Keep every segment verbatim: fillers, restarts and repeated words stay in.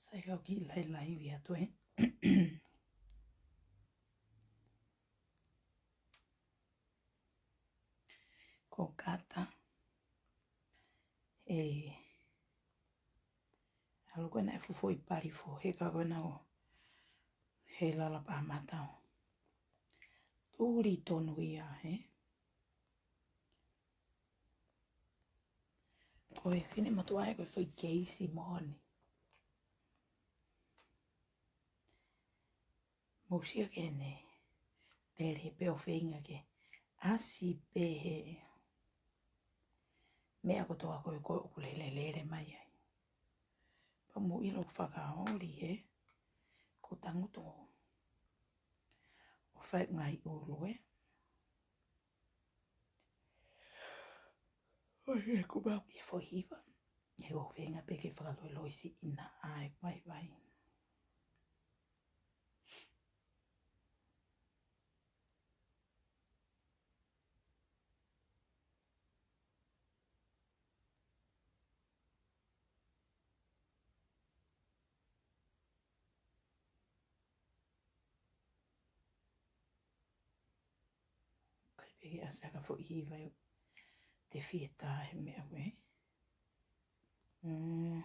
Taiga o ki lailai via tu, ē. Ko Kata. ʻE, ʻalu ko ena e fuʻu foʻi pali foheka ko ena ʻo Helala Pāmata ʻo tuli tonu ia, ē. Ko e finemotuʻa ia ko e foʻi keisi moʻoni. Mou sio ki heʻene lele pē ʻo feinga ke ʻasi pē he meʻa kotoa ko ē ko ē ʻoku lele lele mai ai. Pea mou ʻilo fakaoli he ko tangutu ʻo fai ngaahi ʻulu, ē. ʻOi, ē, kuo mau ʻi foʻi hiva. He ʻoku ou feinga pē ke fakaloiloisiʻi ʻa e vaivai. Kai pē ke ʻasi ʻa e foʻi hiva ʻo te fie tā he meʻa ko ē. Mm.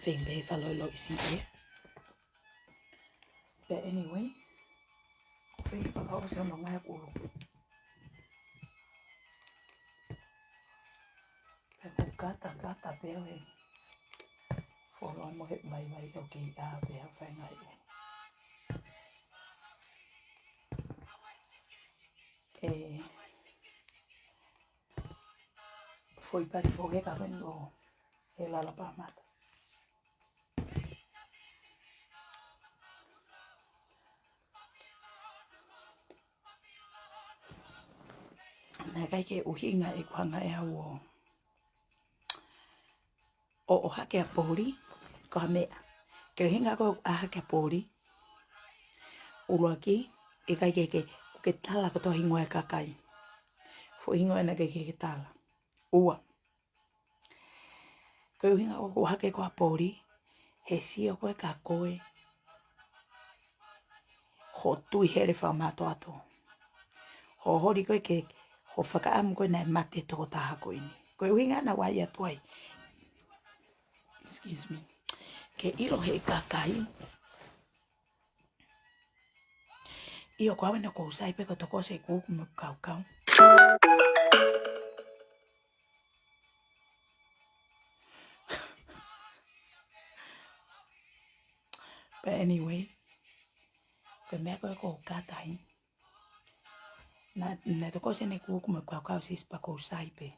Feinga pē fakaloiloisiʻi ia. But anyway, feinga fakaʻosi hono ngaahi ʻulu. Pea ko Kata, Kata pē ʻo e folo mo e vaivai ʻo kei ʻā pē ʻo fai ngaahi ʻulu. ʻE, foʻi pali foheka ko eni ʻo Helala Pāmata. Naʻe ʻikai ke ʻuhinga ʻeku hanga ʻe au ʻo ʻo ʻohake ʻa Poli, ko ha meʻa. Ko e ʻuhinga ko e ʻohake ʻa Poli, ʻuluaki, ʻikai ke ke, ke tala kotoa hingoa e kakai. Foʻi hingoa ena ʻikai ke ke tala. Ua. Ko e ʻuhinga ʻoku ʻohake ko ē ʻa Poli, he sio ko ē kia koe hoʻo tui hele fakamātoato. Hoʻo holi ko ē ke hoʻo fakaʻamu ko ē naʻe mate tokotaha ko eni. Ko e ʻuhinga naʻá ku ʻai atu ai. Excuse me. Ke ʻilo ʻe he kakai. ʻIo, ko au ena ʻoku ou sai pē ko e tokose kuku mo e kaukau. But anyway, ko e meʻa ko ē ko Kata ē. Naʻe, naʻe tokose ʻene kuku mo e kaukau, sis, pea ʻoku ou sai pē.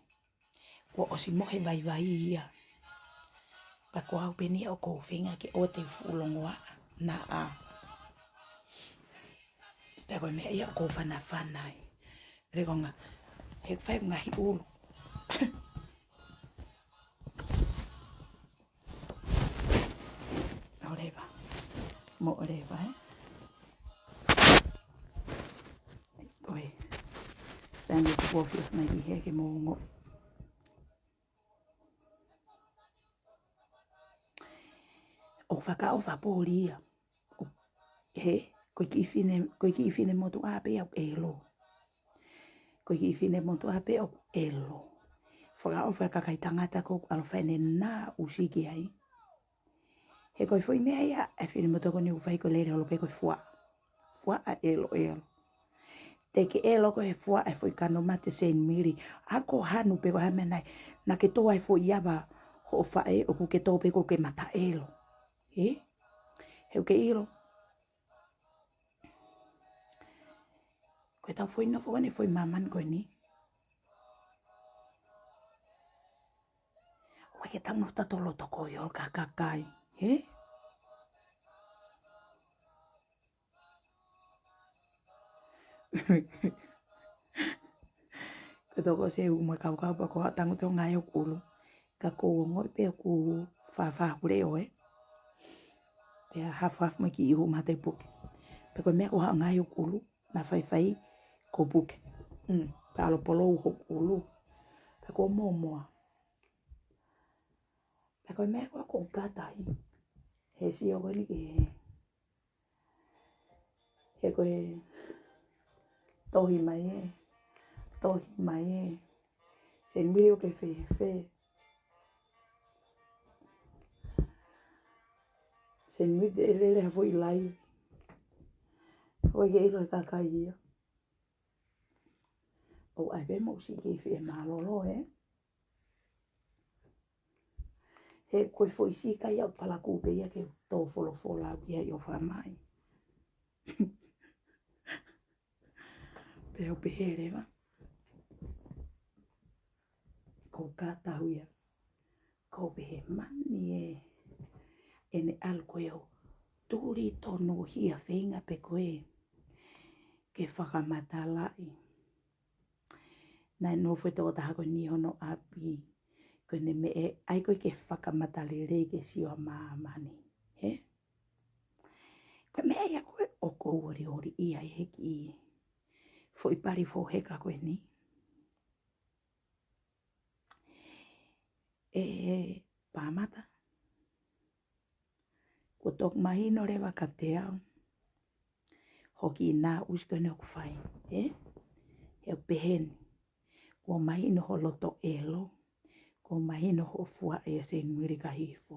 Kuo ʻosi mohe vaivai ia. Pea ko au pē eni ia ʻoku ou feinga ke ʻoua te u fuʻu longoaʻa. Naʻa. Pea ko e meʻa ia ʻoku ou fanafana ai. Lekonga, he fai ngaahi ʻulu. ʻOleva. Mo ʻoleva, ē? ʻOi. Sani kuo fio mai ki he ke mo ngo. ʻO fakaʻofa Poli ia. ʻO, he, ko e kiʻi fine, ko e kiʻi finemotuʻa pē ia ʻoku ʻelo. Ko e kiʻi finemotuʻa pē ʻoku ʻelo. Fakaʻofa e kakai tangata ko ē ʻoku ʻalu fai ʻene naʻusi ki ai. He ko e foʻi meʻa ia, e finemotuʻa ko eni ʻoku fai ko e lele holo pē ko e fuaʻa. Fuaʻa ʻelo ʻelo. Te ke ʻelo ko e fuaʻa e foʻi kano mate Saint Mary. ʻA ko hanu pē ko ha meʻa nai. Naʻa ke tō ai foʻi ava hoʻo faʻē ʻoku ke tō pē ko ke mata ʻelo. Ē? He ʻoku ke ʻilo. Ko e tau foʻi nofo ko eni foʻi māmani ko eni. ʻOku ʻikai ke tau nofo tautolu ʻo tokoi ʻo ka kakai. Hē? Ko e tokose ʻū mo e kaukau pea ko ha tangutu ngaahi ʻoku ʻulu. Ka ʻoku ou ongoʻi pē ʻoku fāfā ʻeku leʻo ē. Pea hafahafa mai ki ʻuhu mate puke. Pea ko e meʻa ko ē ʻoku hanga ai hoku ʻulu, naʻa faifai ko puke. Mm, pea ʻalu ʻo polou hoku ʻulu. Pea ko e mōmoa. Pea ko e meʻa ko ē ʻoku ou kātaki. He sio ko eni ki he, he ko e tohi mai ē. Tohi mai ē. Seinimili ʻoku ke fēfē? Seinimili, te ke lele ha foʻi laivi. ʻOku ke ʻilo e kakai ia. ʻOku ʻai pē mo si ke fie mālōlō, ē? He ko e foʻi siʻi kai ʻoku palakū pē ia ke tō folofola au ki ai ʻo fai mai. Pea u pehē leva. Ko ka tau ia. Ko u pehē mani ē. ʻEne ʻalu ko ē ʻo tuli tonu hia feinga pē ko ē ke fakamatalaʻi. Naʻe nofo e tokotaha ko eni hono ʻapi. Ko ʻene meʻa ē, ʻai ko ē ke fakamatala lelei ke sio ʻa māmani. Hē? Ko e meʻa ia ko ē ʻoku ou olioli ai he kiʻi foʻi pali fōheka ko eni. ʻE Pāmata, kuo toki mahino leva kiate au hoʻo kiʻi nāusi ko eni ʻoku fai, ē? He ʻoku pehē ni, kuo mahino ho loto ʻelo, kuo mahino hoʻo fuaʻa ʻia Seinimili Hihifo.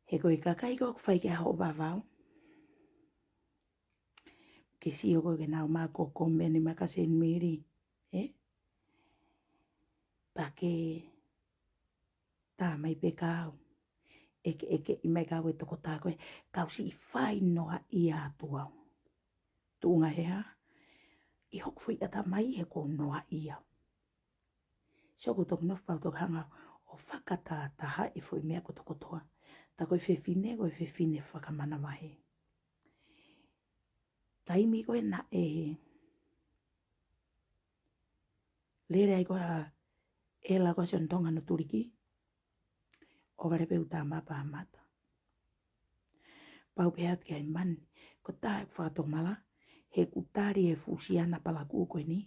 He ko e kakai ko ē ʻoku fai ki ai hoʻo vavau, ke sio ko ē ke nau ō mai ʻo kōmeni mai kia Seinimili, ē? Pea ke tā mai pē kia au. ʻEke, ʻekeʻi mai kia au e tokotaha ko ē, kau siʻi fai noaʻia atu au. Tuʻunga he hā? ʻI hoku foʻi ʻatamai he ʻoku ou noaʻia. Sio, ʻoku ou toki nofo pea u toki hanga ʻo fakatātaaʻi e foʻi meʻa kotokotoa. Tā ko e fefine, ko e fefine fakamanavahē. Taimi ko ē naʻe lele ai ko ē ʻa ʻEla ko ē ʻa Sione Tonga hono tuliki, ʻohovale pē ʻeku tama Pāmata. Pea u pehē atu ki ai, mani, ko e taha ʻeku fakatomala, he ʻoku tali e fuʻu siana palakū ko eni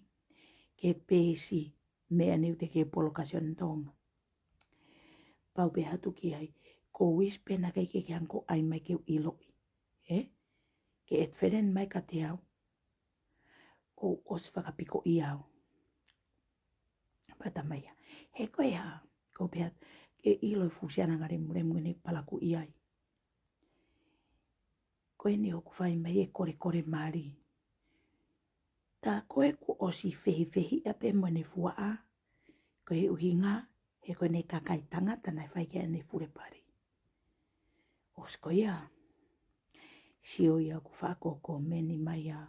ki he peesi meʻa ni ʻoku teʻeki ke polo kia Sione Tonga. Pea u pehē atu ki ai, ko e ʻuhisi pē naʻe ʻikai ke ke hanga ʻo ʻai mai ke u ʻiloʻi, ē? Ke ʻeku feleni mai kiate au, kuo ʻosi fakapikoʻia au. Pea tā mai ia. He ko e hā, ʻoku ou pehē atu, ke ʻilo e fuʻu siana ngaahi lemulemu ʻoku ne palakū ʻi ai. Ko eni ʻoku fai mai e kolekole mali. Tā ko ē kuo ʻosi fehifehiʻa pē mo ʻene fuaʻa, ko e ʻuhinga, he ko ʻene kakai tangata naʻe fai ki ai ʻene fule pali. ʻOsi ko ia, sio ia ʻoku faʻa kōmeni mai ʻa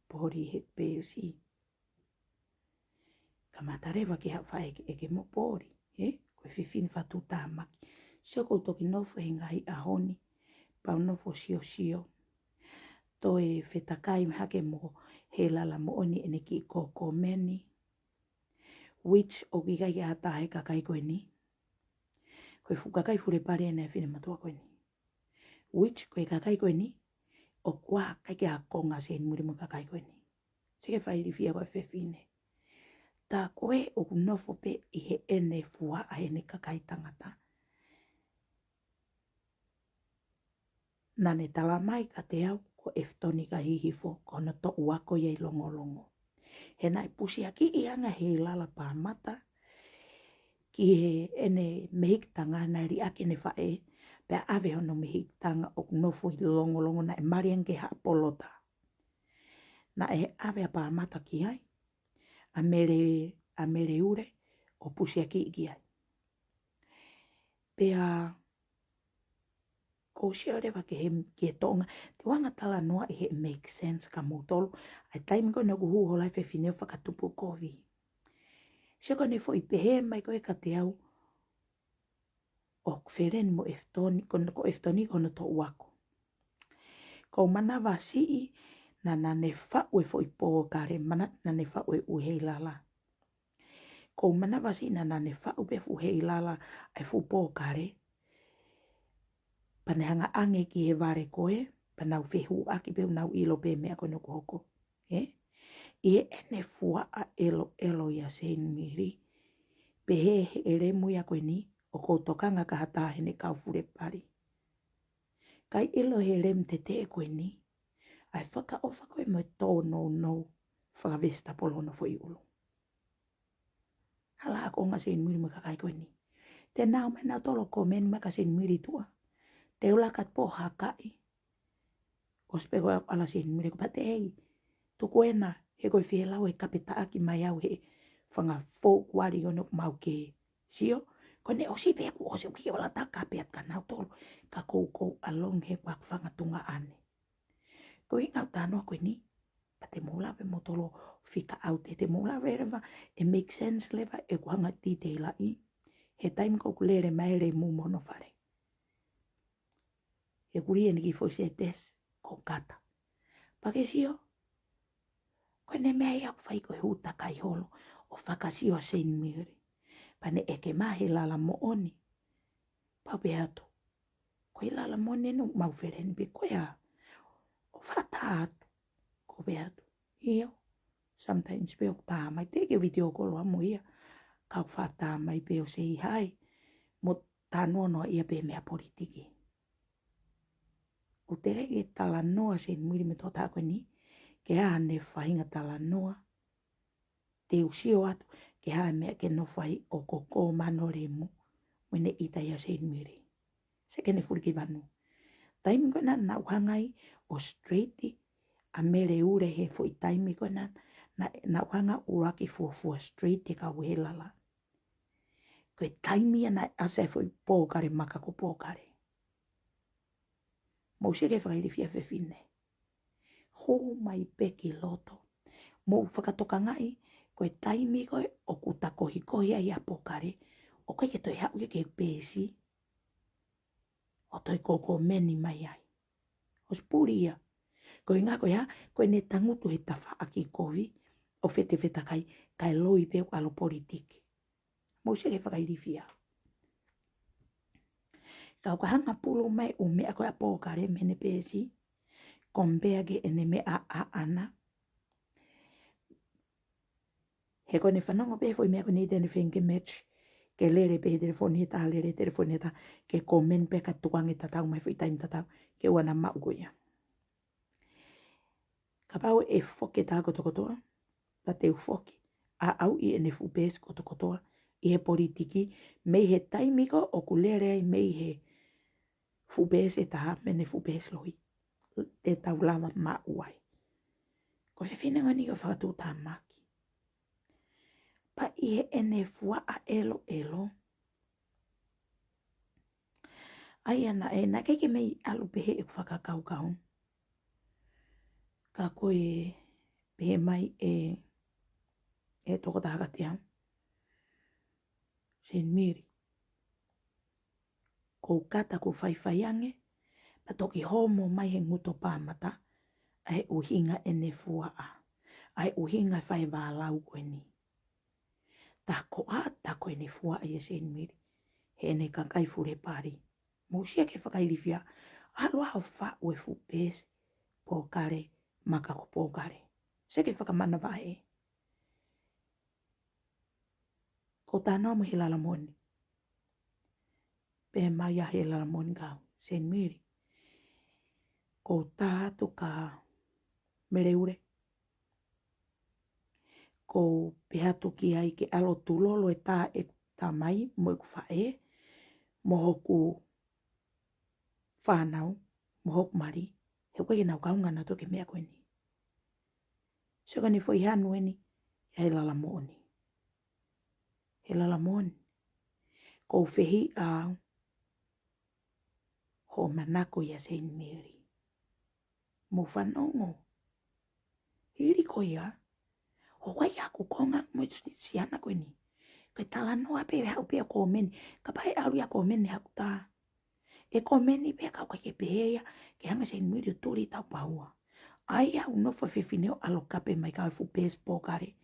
Poli he peesi. Kamata leva ke haʻu ʻo fai ʻekeʻeke mo Poli, ē? Ko e fefine fakatuʻutāmaki. Sio, ʻoku ou toki nofo he ngaahi ʻaho ni, pea u nofo siosio. Toe fetakai mai hake mo Heilala Moʻoni ʻene kiʻi kōmeni. Which ʻoku ʻikai ke ʻi ai ha taha he kakai ko eni. Ko e fuʻu kakai fule pali ʻeni ʻa e finemotuʻa ko eni. Which ko e kakai ko eni, ʻoku ʻikai ke ʻi ai ha konga Seinimili mo e kakai ko eni. Sio ki he fakailifia ko ē ʻa e fefine. Tā ko ē ʻoku nofo pē ʻi heʻene fuaʻa heʻene kakai tangata. Naʻa ne tala mai kiate au ko ʻEfitonika Hihifo, ko hono toʻu ako ia ʻi Longolongo. He naʻe pusiakiʻi ange ʻe Heilala Pāmata ki heʻene mehikitanga, naʻe liʻaki ʻene faʻē, pea ʻave hono mehikitanga ʻoku nofo ʻi Longolongo, naʻe mali ange ki Haʻapolota. Naʻe ʻave ʻa Pāmata ki ai, ʻa Mele, ʻa Mele Ule, ʻo pusiakiʻi ki ai. Pea ʻoku ou sio leva ki he, ki he toʻonga, te u hanga ʻo talanoa ʻi he make sense kia moutolu, ʻa e taimi ko ē naʻa ku hū holo ai e fefine ʻo fakatupu kovi. Sio, ko ʻene foʻi pehē mai ko ē kiate au, ʻoku feleni mo ʻEfitoni, ko, ko ʻEfitoni ko hono toʻu ako. Ko u manavasiʻi naʻa, naʻa ne faʻu e foʻi pōkale, mana, naʻa ne faʻu e ʻū Heilala. Ko u manavasiʻi naʻa, naʻa ne faʻu pē fuʻu Heilala ʻa e fuʻu pōkale. Pea ne hanga ʻange ki he vale ko ē, pea nau fehuʻaki pē ʻo nau ʻilo pē meʻa ko ē ʻoku hoko. Ē? ʻI heʻene fuaʻa ʻeloʻelo ʻia Seinimili, pehē ʻe he lemu ia ko eni, ʻoku ou tokanga ki ha taha heʻene kau fule pali. Kae ʻilo ʻe he lemu teteʻe ko eni ʻa e fakaʻofa ko ē mo e tōnounou fakavesitapolo hono foʻi ʻulu. Hala ʻa e konga Seinimili mo e kakai ko eni. Te nau mai nautolu ʻo comment mai kia Seinimili tuʻa. Te u laka atu pē ʻo hakaʻi. ʻOsi pē ko e ʻalu ʻa Seinimili ko pate ei. Tuku ena, he ko e fielau e kapetaʻaki mai au he fanga fou kuali ono mau ke sio. Ko ʻene ʻosi pē kuo ʻosi ʻoku ke ola taka pē atu kia nautolu. Ka ʻoku ou ʻalu ange he kuo ʻaku fanga tuongaʻane. Ko e ʻuhinga ʻoku ou talanoa ko eni, pea te mou lava pē moutolu ʻo fika ʻaute, te mou lava pē leva, ʻe make sense leva ʻeku hanga ʻo titeilaʻi. He taimi ko ē ʻoku lele mai e lemu mei hono fale, ʻoku lī ʻene kiʻi foʻi sētesi, ʻoku kata. Pea ke sio, ko ʻene meʻa ia ʻoku fai ko e hū takai holo ʻo fakasio ʻa Seinimili. Pea ne ʻeke mai ʻe he lala moʻoni. Pea u pehē atu, ko e lala moʻoni ʻoku mau feleni pē ko ia. ʻO fata atu, ʻoku ou pehē atu, ʻio. Sometimes pē ʻoku tā mai, teʻeki ke video call ʻa mo ia, ka ʻoku faʻa tā mai pē ʻo say hi, mo talanoa ia pē meʻa politiki. ʻOku teʻeki ke talanoa Seinimili mo e tokotaha ko eni, ke ʻi ai haʻane faʻahinga talanoa. Te u sio atu ki ha meʻa ke nofo ai ʻo koko mano lemu mo ʻene ʻita ʻia Seinimili. Sio ki heʻene fulikivanu. Taimi ko ē naʻa nau hanga ai ʻo straight ʻa Mele Ule he foʻi taimi ko ē naʻa, naʻa, naʻa nau hanga ʻo ʻuluaki fuofua straight e kau he lala. Ko e taimi ia naʻe ʻasi ai e foʻi pōkale maka ko Pōkale. Mou sio ki he fakailifia fefine. Hū mai pē ki loto. Mou fakatokangaʻi, ko e taimi ko ē ʻoku ta kohikohi ai ʻa Pōkale, ʻoku ʻikai ke toe haʻu ia ki he peesi ʻo toe comment mai ai. ʻOsi puli ia. Ko e ʻuhinga ko ia, ko ʻene tangutu he tafaʻaki kovi ʻo fetefetakai, kae loi pē ʻo ʻalu politiki. Mou sio ki he fakailifia. Ka ʻoku hanga ʻo pulu mai e ʻū meʻa ko ē ʻa Pōkale mei heʻene peesi, compare ki heʻene meʻa ʻaʻana. He ko ʻene fanongo pē he foʻi meʻa ko eni te ne feinga ke match, ke lele pē he telefoni he taha, lele he telefoni he taha, ke comment pē kae tukuange tatau mai foʻi taimi tatau, ke ʻoua naʻa maʻu ko ia. Kapau ʻe foki e taha kotokotoa, pea te u foki ʻo ʻauʻi ʻene fuʻu peesi kotokotoa ʻi he politiki, mei he taimi ko ē ʻoku lele ai mei he fuʻu peesi ʻe taha mo ʻene fuʻu peesi loi, te tau lava maʻu ai. Ko e fefine ko eni ʻoku fakatuʻutāmaki. Pea ʻi heʻene fuaʻa ʻeloʻelo, ʻa ia naʻe, naʻe ʻikai ke mei ʻalu pehē ʻeku fakakaukau. Ka ko e pehē mai ʻe, ʻe he tokotaha kiate au, Seinimili, ʻoku ou kata ʻoku faifai ange, pea toki homo mai he ngutu ʻo Pāmata ʻa e ʻuhinga ʻene fuaʻa, ʻa e ʻuhinga e fai e vālau ko eni. Tā ko ā, tā ko ʻene fuaʻa ʻia Seinimili heʻene kakai fulepali. Mou sio ki he fakailifia, ʻalu ʻo faʻu e fuʻu peesi Pōkale, maka ko Pōkale. Sio ki he fakamanavahē. Ko e talanoa mo e lala moʻoni. Pehē mai ʻe he lala moʻoni kia au, Seinimili, ʻoku ou tā atu kia Mele Ule, ʻoku ou pehē atu ki ai ke ʻalu ʻo tulolo e tā ʻeku tamai mo ʻeku faʻē, mo hoku fānau, mo hoku mali, he ʻoku ʻikai ke nau kaunga nautolu ki he meʻa ko eni. Sio ki heʻene foʻi hanu eni, ʻe he lala moʻoni. He lala moʻoni. ʻOku ou fehiʻa au hoʻo manako ʻia Seinimili. Mou fanongo. Hili ko ia, ʻoku ʻi ai haku konga mo e siana ko eni. Ko e talanoa pē ʻe haʻu pē ʻo comment. Kapau ʻe ʻalu ia ʻo comment ʻi haku tā, ʻe comment pē ka ʻoku ʻikai ke pehē ia ke hanga ʻe Seinimili ʻo tuli taupaua. ʻA ia ʻoku nofo e fefine ʻo ʻalu ʻo kape mai ki he fuʻu peesi Pōkale.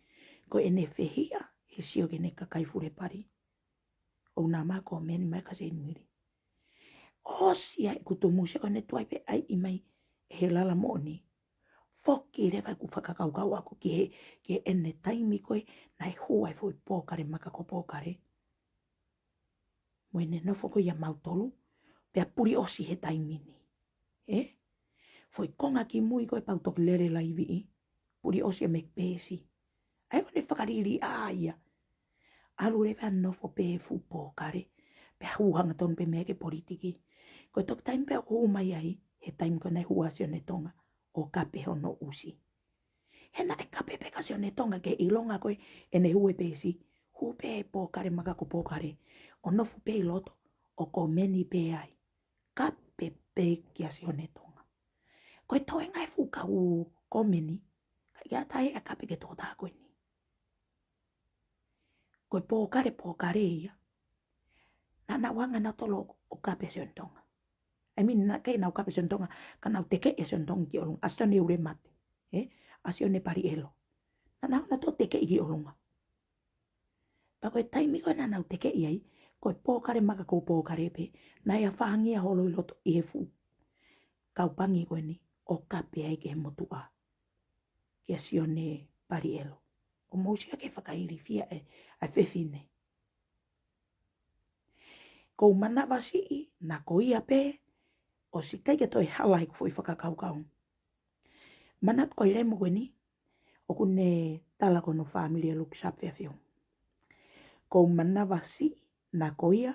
Ko ʻene fehiʻa he sio ki heʻene kakai fulepali. ʻOku nau comment mai kia Seinimili. ʻOsi ʻeku tumusi ko ʻene tuai pē ʻai ʻi mai ʻe he lala moʻoni. Foki leva ʻeku fakakaukau ʻaʻaku ki he, ki heʻene taimi ko ē naʻe hū ai foʻi pōkale maka ko Pōkale. Mo ʻene nofo ko ia mautolu, pea puli ʻosi he taimi ni. Ē? Foʻi konga kimui ko ē pea u toki lele laiviʻi. Puli ʻosi ʻa Meki Peesi. ʻA ia ko ʻene fakaliliʻa ia. ʻAlu leva ʻo nofo pē he fuʻu pōkale. Pea hū hangatonu pē meʻa ki he politiki. Ko e toki taimi pē ʻoku hū mai ai, he taimi ko ē naʻe hū ai ʻa Sione Tonga ʻo kape hono ʻusi. He naʻe kape pē ʻa Sione Tonga ke ʻilonga ko ē ʻene hū he peesi, hū pē he pōkale maka ko Pōkale, ʻo nofo pē ʻi loto, ʻo komeni pē ai. Kape pē kia Sione Tonga. Ko e toenga e fuʻu kau komeni, ka ia tai a kape ki he tokotaha ko eni. Ko e pōkale, pōkale ia. Naʻa nau hanga nautolu ʻo kape Sione Tonga. I mean, naʻe ʻikai ke nau kape Sione Tonga, ka nau tekeʻi ʻa Sione Tonga ki ʻolunga, ʻa Sione Ulemate, ē? ʻA Sione Palielo. Naʻa nau hanga nautolu ʻo tekeʻi ki ʻolunga. Pea ko e taimi ko ē naʻa nau tekeʻi ai, ko e pōkale maka ko Pōkale pē, naʻe ʻafaʻangia holo ʻi loto ʻi he fuʻu kau pangi ko eni, ʻo kape ai ki he motuʻa, kia Sione Palielo. ʻOku mou sio ki he fakailifia ʻa e, ʻa e fefine. Ko u manavasiʻi, naʻa ko ia pē, ʻosi ʻikai ke toe hala ʻeku foʻi fakakaukau. Manatu ko e lemu ko eni, ʻoku ne tala ko hono fāmili ʻa Luke Sharp Fairfield. Ko u manavasiʻi, naʻa ko ia,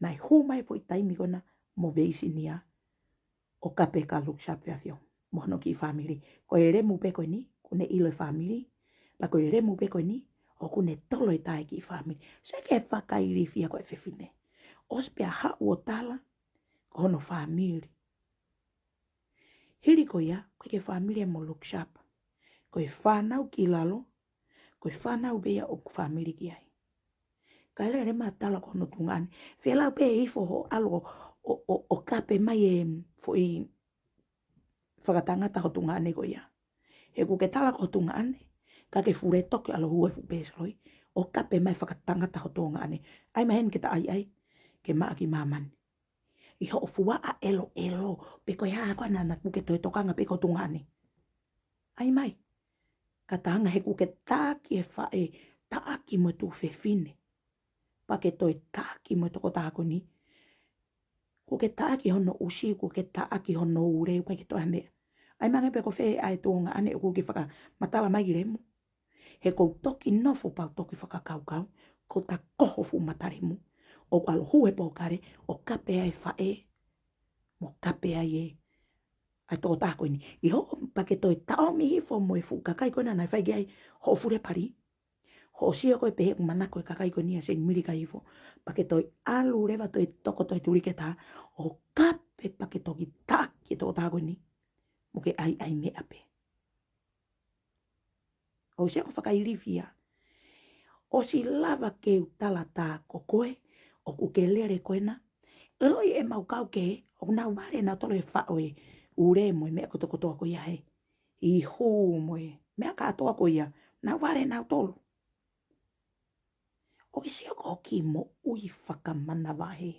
naʻe hū mai foʻi taimi ko ena motivationia ʻo kape kia Luke Sharp Fairfield mo hono kiʻi fāmili. Ko e lemu pē ko eni, ʻoku ne ʻilo e fāmili, pea ko e lemu pē ko eni, ʻoku ne tolo e tā e kiʻi fāmili. Sio ki he fakailifia ko ē ʻa e fefine. ʻOsi pea haʻu ʻo tala ko hono fāmili. Hili ko ia, ko e kiʻi fāmili ia mo Luke Sharp. Ko e fānau ki lalo, ko e fānau pē ia ʻoku fāmili ki ai. Ka lele mai tala ko hono tuongaʻane. Felau pē hifo hoʻo ʻalu ʻo, ʻo, ʻo, ʻo kape mai e foʻi fakatangata ho tuongaʻane ko ia. He ʻoku ke tala ko ho tuongaʻane, ka ke fule toki ʻalu ʻo hū he fuʻu peesi loi, ʻo kape mai fakatangata ho tuongaʻane. ʻAi mai heni ke ta ʻaiʻai, ke maʻa ki māmani. ʻI hoʻo fuaʻa ʻeloʻelo, pe ko e hā ko ena naʻa ʻoku ke toe tokanga pē ki ho tuongaʻane. ʻAi mai. Ka ta hanga he ʻoku ke taʻaki e faʻē, taʻaki mo e tuofefine. Pea ke toe taʻaki mo e tokotaha ko eni. ʻOku ke taʻaki hono ʻusi, ʻoku ke taʻaki hono ule, ʻoku ʻikai ke toe ʻai meʻa. ʻAi mai ange pe ko fē ʻa e tuongaʻane ʻoku ke fakamatala mai ki lemu. He ʻoku ou toki nofo pea u toki fakakaukau, ko ʻeta ko ho fuʻu matalemu. ʻOku ʻalu ʻo hū he pōkale, ʻo kape ai e faʻē, mo kape ai e, ʻa e tokotaha ko eni. ʻI hoʻo pea ke toe taʻomi hifo mo e fuʻu kakai ko ena naʻe fai ki ai hoʻo fule pali. Hoʻo sio ko ē pehē ʻoku manako e kakai ko eni ʻa Seinimili ka hifo. Pea ke toe ʻalu leva toe toko toe tuli ke tā, ʻo kape pea ke toki taʻaki e tokotaha ko eni. Mo ke ʻaiʻai meʻa pē. ʻOsi ʻeku fakailifia. ʻOsi lava ke u tala tā ko koe, ʻoku ke lele ko ena. ʻE loi ʻemau kau kehe, ʻoku nau vale nautolu he faʻo e ule mo e meʻa kotokotoa ko ia he. ʻI hū mo e meʻa kātoa ko ia, nau vale nautolu. ʻOku ke sio ko e kiʻi moʻui fakamanavahē.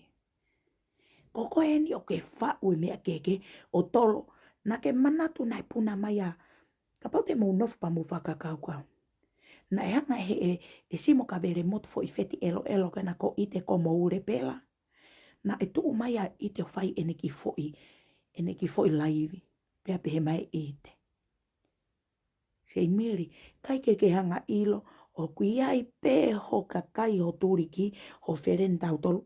Ko koe eni ʻoku ke faʻu e meʻa kehekehe ʻo tolo, naʻa ke manatu naʻe puna mai ʻa, kapau te mou nofo pea mou fakakaukau. Naʻe hanga he ʻe, ʻe Simo Kavelemotu foʻi feti ʻeloʻelo ko ena ko ʻIte ko Moule Pela. Naʻe tuʻu mai ʻa ʻIte ʻo fai ʻene kiʻi foʻi, ʻene kiʻi foʻi laivi. Pea pehē mai ʻe ʻIte. Seinimili, ʻikai ke ke hanga ʻilo, ʻoku ʻi ai pē ho kakai ho tuliki, ho feleni tautolu,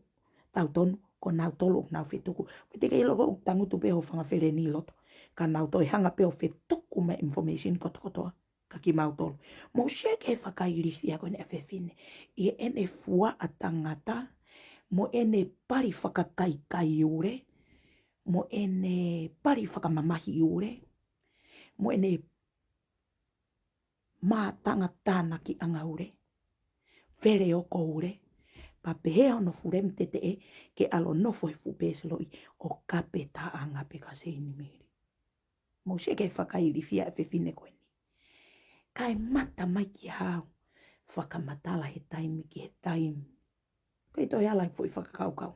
tautonu, ko nautolu ʻoku nau fetuku. Mo te ke ʻilo ko e tangutu pē ho fanga feleni ʻi loto. Ka nau toe hanga pē ʻo fetuku mai information kotokotoa, kia kimautolu. Mou sio ki he fakailifia ko eni ʻa e fefine. ʻI heʻene fuaʻa tangata, mo ʻene pali fakakaikai ule, mo ʻene pali fakamamahi ule, mo ʻene mātanga tānakiʻanga ule, feleoko ule, pea pehē hono fulemu teteʻe ke ʻalu ʻo nofo he fuʻu peesi loi ʻo kape taʻanga pē kia Seinimili. Mou sio ki he fakailifia ʻa e fefine ko eni. Kae mata mai kia au, fakamatala he taimi ki he taimi. ʻIkai toe hala e foʻi fakakaukau.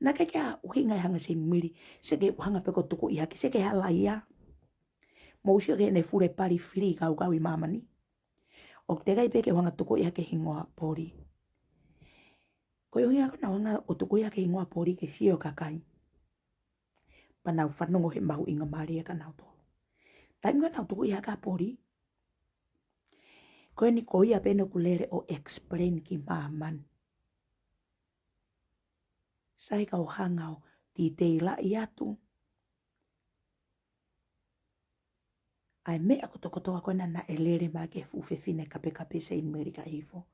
Naʻe ʻikai ke ʻi ai ha ʻuhinga e hanga ʻe Seinimili, seke ʻuhinga pē ko e tukuʻi hake, seke hala ia. Mou sio ki heʻene fule pali fili kaukau ʻi māmani. ʻOku teʻeki ai pē ke u hanga tukuʻi hake hingoa Poli. Ko e ʻuhinga ko ʻenau hanga ʻo tukuʻi hake hingoa Poli ke sio e kakai, pea nau fanongo he mahuʻingamālie kia nautolu. Taimi ko ē naʻa nau tukuʻi hake ʻa Poli, ko eni ko ia pē ʻoku lele ʻo explain ki māmani. Sai kau hanga ʻo titeilaʻi atu ʻa e meʻa kotokotoa ko ena naʻe lele mai ki he fuʻu fefine kapekape Seinimili Kaihifo,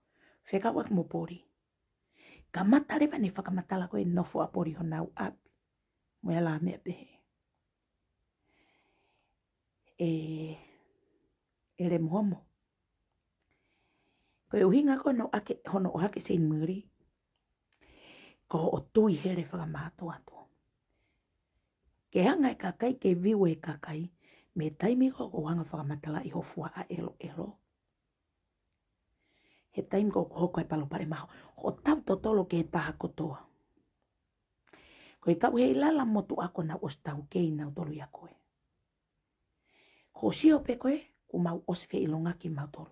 fekauʻaki mo Poli. Kamata leva ʻene fakamatala ko e nofo ʻa Poli honau ʻapi mo e ala meʻa pehē. ʻE, ʻe Lemuhomo, ko e ʻuhinga ko hono ʻohake, hono ʻohake Seinimili, ko hoʻo tui hele fakamātoato. Ke hanga e kakai, ke view e kakai, mei he taimi ko ē ʻoku ou hanga fakamatalaʻi ho fua ʻa ʻEloʻelo, he taimi ko ē ʻoku hoko ai e palopalema, hoʻo tau totolo ki he taha kotoa. Ko e kau Heilala mo Tuʻa ko ʻenau ʻosi taukei nautolu ʻia koe. Ko hoʻo sio pē ko ē, kuo mau ʻosi feʻilongaki mautolu.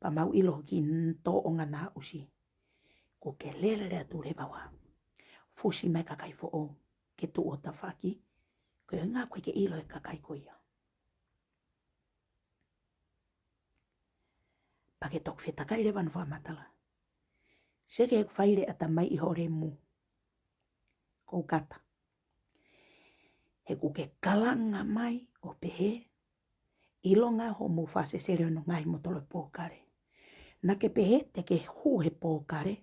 Pea mau ʻilo hoʻo kiʻi tōʻonga naʻa ʻosi. Kuo ke lele atu leva ʻo fusi mai e kakai foʻou ke tuʻu ʻo tafaʻaki, ko e ʻuhinga ʻoku ʻikai ke ʻilo ʻe he kakai ko ia. Pea ke toki fetakai leva hono fakamatala. Seke ʻeku fai lea ʻatamai ʻi hoʻo lemu. Ko u kata. He ʻoku ke kalanga mai ʻo pehē, ʻilonga hoʻomo fakasesele hono ngaohi moutolu e pōkale. Naʻa ke pehē te ke hū he pōkale,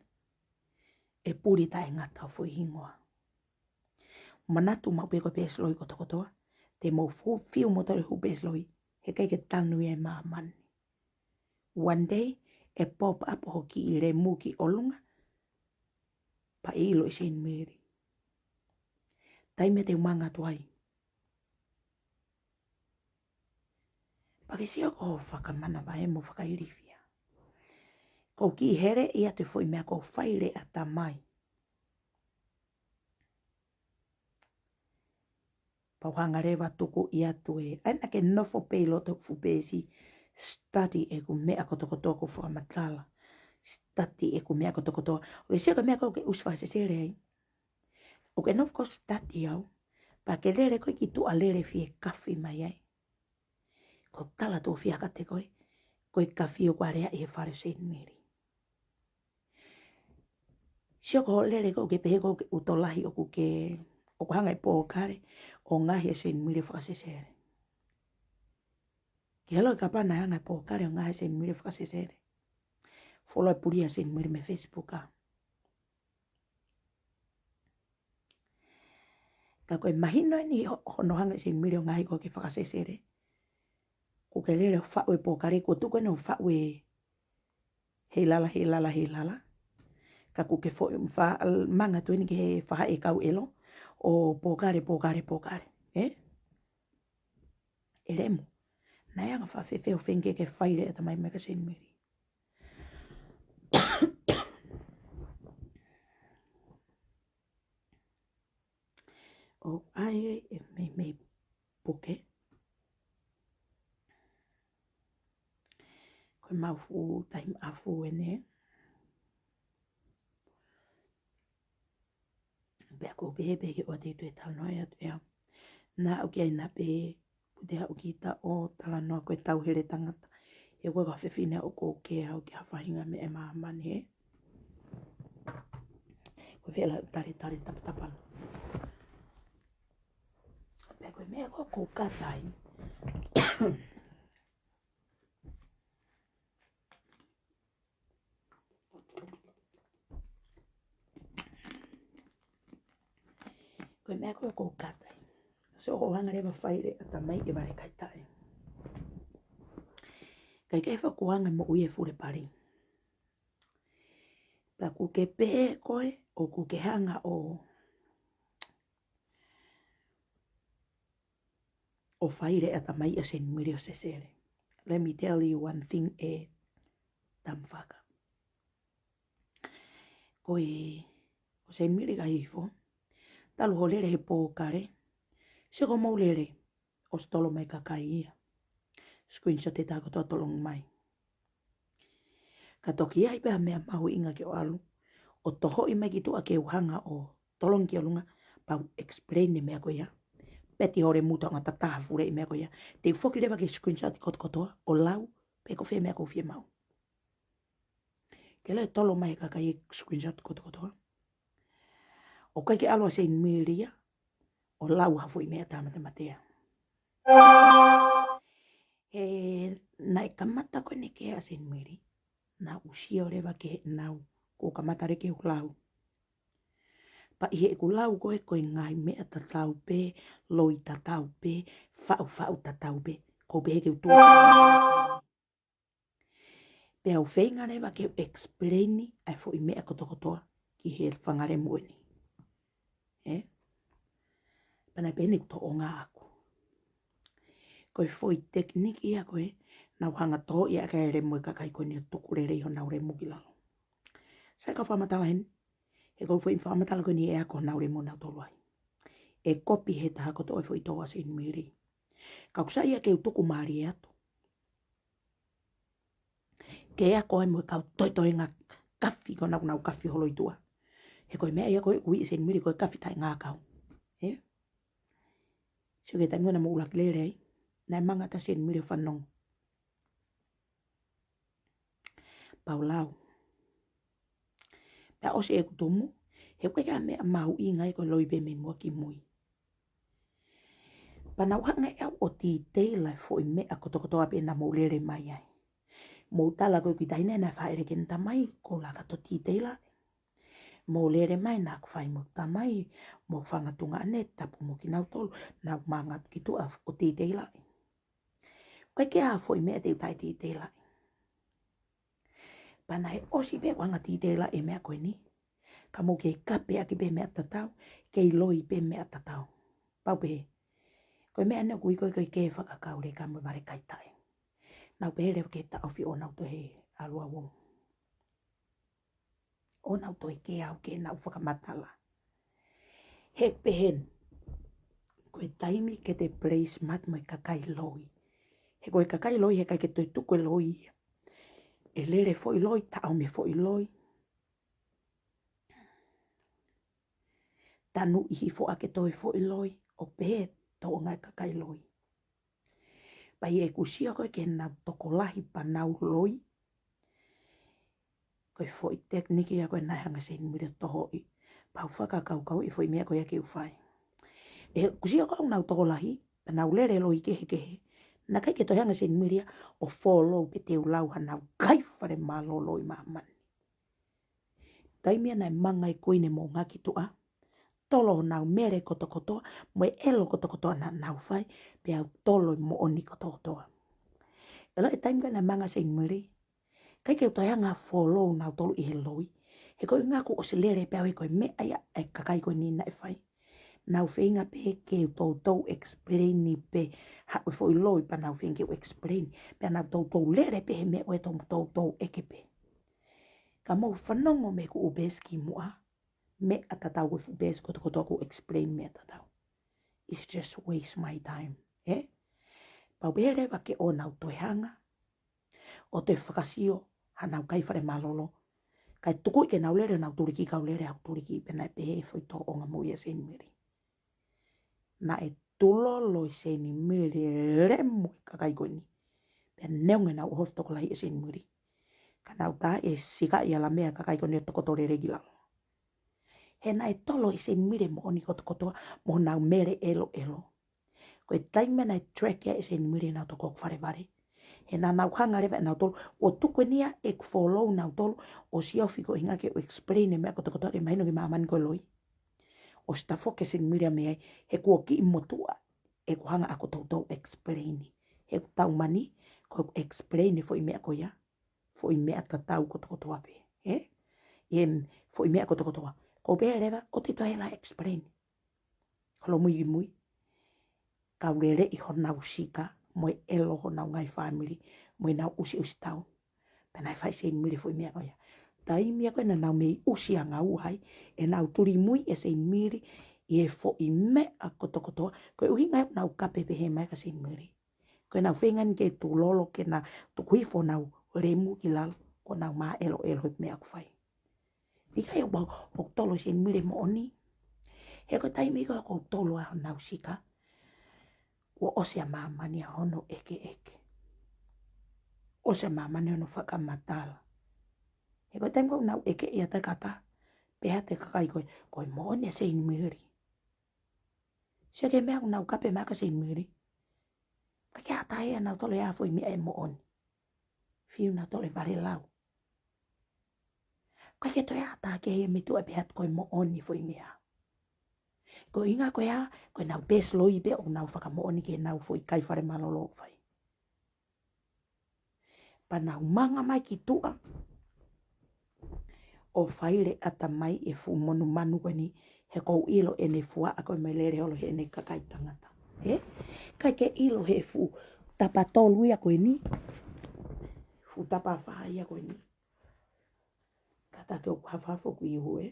ʻe puli taʻengata hoʻo foʻi hingoa. Manatu maʻu pē ko e peesi loi kotokotoa, te mou fu-, fiu moutolu he hū peesi loi, he ʻikai ke tanu ia ʻi māmani. One day, ʻe pop up hoʻo kiʻi lemu ki ʻolunga, pea ʻe ʻilo ʻe Seinimili. Taimi te u manga atu ai. Pea ke sio ko hoʻo fakamanavahē mo fakailifia. Ko u kiʻi hele ia atu e foʻi meʻa ko u fai lea ʻatamai. Pea u hanga leva ʻo tukuʻi atu e, ʻa ia naʻa ke nofo pē ʻi loto fuʻu peesi, study ʻeku meʻa kotokotoa ʻoku ou fakamatala. Study ʻeku meʻa kotokotoa. ʻOku ke sio ki he meʻa ko ē ʻoku ke ʻosi fakasesele ai. ʻOku ke nofo ko e study au. Pea ke lele ko ē ki tuʻa lele fie kafi mai ai. Ko e tala tuʻo fiha kiate koe, ko e kafi ʻoku aleaʻi he fale ʻo Seinimili. Sio ko hoʻo lele ko ē ʻoku ke pehē ko ē ʻoku ke ʻuto lahi ʻoku ke, ʻoku hanga e pōkale ʻo ngaohi ʻe Seinimili ʻo fakasesele. Ke ʻilo kapau naʻe hanga e pōkale ʻo ngaohi ʻe Seinimili ʻo fakasesele. Fuoloa e puli ʻa Seinimili mei he Facebook ʻa. Ka ko e mahino eni ho-, hono hanga ʻe Seinimili ʻo ngaohi koe ke fakasesele. Kuo ke lele ʻo faʻu e pōkale, kuo tuku eni ʻo faʻu e Heilala, Heilala, Heilala. Ka kuo ke fo-, fa-, manga atu eni ki he faʻahi e kau ʻelo, ʻo pōkale, pōkale, pōkale. Ē? ʻE lemu. Naʻe anga fēfē hoʻo feinga ke fai lea ʻatamai mai kia Seinimili. ʻOku ʻi ai e meimei puke. Ko e maʻu fuʻu taimi ʻafu eni. Pea ko u pehē pē ke ʻoua te u toe talanoa atu ʻe au. Naʻa ku ʻi ai naʻa pē, ʻoku te haʻu kita ʻo talanoa ko e tauhele tangata. He ko e kau fefine ʻoku ou kei au ki ha faʻahinga meʻa ʻi māmani he. Ko e fela talitali tapatapana. Pea ko e meʻa ko ē ʻoku ou kata ai. Ko e meʻa ko ē ʻoku ou kata ai. So ʻoku ou hanga leva ʻo fai lea ʻatamai ʻi he vale kaitaʻi. Kae kehe ʻoku ou hanga ʻo moʻui he fule pali. Pea ʻoku ke pehē koe, ʻoku ke hanga ʻo ʻo fai lea ʻatamai ʻa Seinimili ʻo sesele. Let me tell you one thing, ʻe Tamafaka. Ko e, ko Seinimili Kaihifo, Talu hoʻo lele he pōkale, sio ko hoʻomou lele, ʻosi tolo mai e kakai ia. Screenshot e taha kotoa, tolongi mai. Ka toki ʻi ai pē ha meʻa mahuʻinga ke ʻalu ʻo tohoʻi mai ki tuʻa ke u hanga ʻo tolongi ki ʻolunga, pea u explain e meʻa ko ia. Peti ho lemu, tau ngata taha fule e meʻa ko ia. Te u foki leva ke screenshot kotokotoa ʻo lau pe ko fē meʻa ʻoku ou fiemaʻu. Ke lele tolo mai e kakai e screenshot kotokotoa. ʻOku ʻikai ke ʻalu ʻa Seinimili ia ʻo lau ha foʻi meʻa tāmatematea. He naʻe kamata ko eni ke ʻa Seinimili, naʻá ku sio leva ki heʻenau, kuo kamata leva ke u lau. Pea ʻi heʻeku lau ko ē, ko e ngaahi meʻa tatau pē, loi tatau pē, faʻufaʻu tatau pē. Ko u pehē ke u tuʻu. Pea u feinga leva ke u explain ʻa e foʻi meʻa kotokotoa ki he fanga lemu eni. Ē? Pea naʻe pehē ni e tōʻonga ʻaʻaku. Ko e foʻi technique ia ko ē naʻá ku hanga ʻo tohoʻi ʻaki e lemu e kakai ko eni ʻo tuku lelei honau lemu ki lalo. Sai, kau fakamatala heni. He ko e foʻi fakamatala ko eni ʻe ako honau lemu ʻonautolu ai. ʻE kopi he taha kotoa e foʻi tō ʻa Seinimili. Ka ʻoku sai ia ke u tuku mālie atu ke ako ai mo e kau toetoenga kafi ko ē naʻa nau kafi holo ʻi tuʻa. He ko e meʻa ia ko ē ʻoku ui ʻe Seinimili ko e kafi taʻengākau. Ē? Sio ki he taimi naʻa mou ʻuluaki lele ai, naʻe manga atu ʻa Seinimili ʻo fanongo. Pea u lau. Pea ʻosi ʻeku tumu, he ʻoku ʻikai ke ʻi ai ha meʻa mahuʻinga ia, ko e loi pē mei muʻa ki mui. Pea naʻá ku hanga ʻe au ʻo detail ʻa e foʻi meʻa kotokotoa pē naʻa mou lele mai ai. Mou tala ko ē ki he taʻahine naʻe fāʻeleʻi ʻe heʻene tamai, ko e laka ʻo detail ʻa e. Mou lele mai naʻá ku fai mo e tamai, mo e fanga tuongaʻane, tapu mo kinautolu, naʻá ku manga atu ki tuʻa ʻo detail ʻa e. ʻOku ʻikai ke ʻi ai ha foʻi meʻa te u taʻe detail ʻa e. Pea naʻe ʻosi pē ʻeku hanga ʻo detail ʻa e meʻa ko eni. Ka mou kei kape ʻaki pē meʻa tatau, kei loi pē meʻa tatau. Pea u pehē, ko e meʻa eni ʻoku ui ko ē ko e kē fakakaukau leka mo e vale kai taʻe. Naʻá ku pehē leva ke taʻofi ʻo nau toe ʻalu au ʻo ʻo nau toe kē au ke nau fakamatala. He pehē ni, ko e taimi ke te play smart mo e kakai loi. He ko e kakai loi, he ʻikai ke toe tuku e loi ia. ʻE lele foʻi loi, taʻomi foʻi loi. Tanu ʻi hifo ʻaki e toe foʻi loi, ʻo pehē tōʻonga e kakai loi. Pea ʻi heʻeku sio ko ē ki heʻenau tokolahi pea nau loi, ko e foʻi technique ia ko ē naʻe hanga ʻe Seinimili ʻo tohoʻi. Pea u fakakaukauʻi e foʻi meʻa ko ia ke u fai. ʻI heʻeku sio ko ē ki honau tokolahi, pea nau lele loi kehekehe, naʻe ʻikai ke toe hanga ʻe Seinimili ia ʻo follow pe te u lau hanau kai fale mālōlō ʻi māmani. Taimi ia naʻe manga e kuini moʻunga ki tuʻa, tolo honau mele kotokotoa, mo e ʻelo kotokotoa naʻa nau fai, pea u tolo e moʻoni kotokotoa. ʻIlo e taimi ko ē naʻe manga ʻa Seinimili, ʻikai ke u toe hanga ʻo follow nautolu ʻi he loi. He ko e ʻuhinga kuo ʻosi lele pē au he ko e meʻa ia ʻa e kakai ko eni naʻe fai. Nau feinga pē ke u toutou explain pē, haʻu e foʻi loi pea nau feinga ke u explain. Pea nau toutou lele pē he meʻa ko ē ʻoku toutou ʻeke pē. Ka mou fanongo mei he ʻū peesi kimuʻa, meʻa tatau ko e fuʻu peesi kotokotoa ʻoku explain meʻa tatau. It's just waste my time, ē? Pea u pehē leva ke ʻoua naʻa nau toe hanga ʻo toe fakasio hanau kai fale mālōlō. Kae tuku ke nau lele honau tuliki, kau lele au tuliki, pea naʻe pehē e foʻi tōʻonga moʻui ʻa Seinimili. Naʻe tulolo ʻe Seinimili e lemu e kakai ko eni. Pea neongo ʻenau ʻohofi tokolahi ʻe Seinimili, ka nau taʻe sikaʻi ʻa e lame ʻa e kakai ko eni ʻo tokoto lele ki lalo. He naʻe tolo ʻe Seinimili e moʻoni kotokotoa mo honau mele ʻeloʻelo. Ko e taimi naʻe track ai ʻe Seinimili ʻenau tokouku falevale, he naʻa nau hanga leva ʻe nautolu ʻo tuku eni ia ʻeku follow nautolu, ʻosi ofi ko e ʻuhinga ke u explain e meʻa kotokotoa ke mahino ki māmani ko e loi. ʻOsi tafoki ʻe Seinimili ia mei ai, he kuo kiʻi motuʻa ʻeku hanga ʻaʻaku ʻo toutou explain. He ʻoku tau mani, ko ʻeku explain e foʻi meʻa ko ia, foʻi meʻa tatau kotokotoa pē, ē? ʻI he foʻi meʻa kotokotoa. Ko u pehē leva, ʻoua te u toe hanga ʻo explain. Holomui ki mui. Kau leleʻi honau sika, mo e ʻelo honau ngaahi fāmili, mo ʻenau ʻusiʻusi tau. Pea naʻe fai ʻe Seinimili e foʻi meʻa ko ia. Taimi ia ko ē naʻa nau mei ʻusi ʻa ngaua ai, ʻenau tuli mui ʻe Seinimili, ʻi he foʻi meʻa kotokotoa. Ko e ʻuhinga ia ʻoku nau kape pehē mai ʻa e kau Seinimili. Ko ʻenau feinga ni ke tulolo ke na tuku hifo honau lemu ki lalo, ko ʻenau māʻeloʻelo he meʻa ʻoku fai. ʻIkai ʻoku, ʻoku tolo ʻe Seinimili e moʻoni. He ko e taimi ko ē ʻoku tolo ai honau sika, kuo ʻosi ʻa māmani ʻa hono ʻekeʻeke. ʻOsi ʻa māmani hono fakamatala. He ko e taimi ko ē ʻoku nau ʻeke ia takata, pehē atu e kakai ko ē, ko e moʻoni ʻa Seinimili. Sio ki he meʻa ʻoku nau kape mai ʻa e kau Seinimili. ʻIkai ke ʻatā ia ʻenau tolo e foʻi meʻa ʻe moʻoni. Fiu nautolu e vale lau. ʻIkai ke toe ʻatā ki ai e meʻa ʻoku pehē atu ko e moʻoni e foʻi meʻa. Ko e ʻuhinga ko ia, ko ʻenau best loi pē ʻoku nau fakamoʻoni ki heʻenau foʻi kai fale mālōlō ʻoku fai. Pea nau manga mai ki tuʻa ʻo faileʻata mai e fuʻu monumanu ko eni, he ʻoku ou ʻilo ʻene fuaʻa ko e meʻa lele holo heʻene kakai tangata. Ē? ʻIkai ke ʻilo he fuʻu tapa tolu ia ko eni. Fuʻu tapa fā ia ko eni. Kātaki ʻo hafahafo ʻoku ihu ē.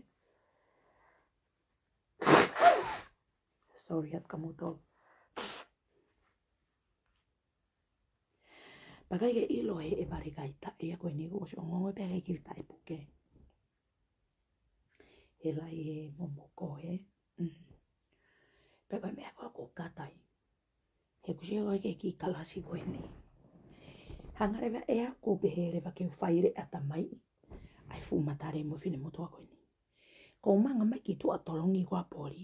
Sorry, atu ka mutolu. Pea ʻikai ke ʻilo he ʻe vale kai taʻe ia ko eni kuo ʻosi ongoongo pē ʻikai ke taʻe puke. He lahi e momoko he. Mm. Pea ko e meʻa ko ē ʻoku ou kātaki. He ʻoku ou sio ko ē ki he kiʻi kalasi ko eni. Hanga leva ʻe au ʻo pehē leva ke u faileʻata mai ʻa e fuʻu matale mo e finemotuʻa ko eni. Ko e manga mai ki tuʻa tolongi ko ē ʻa Poli.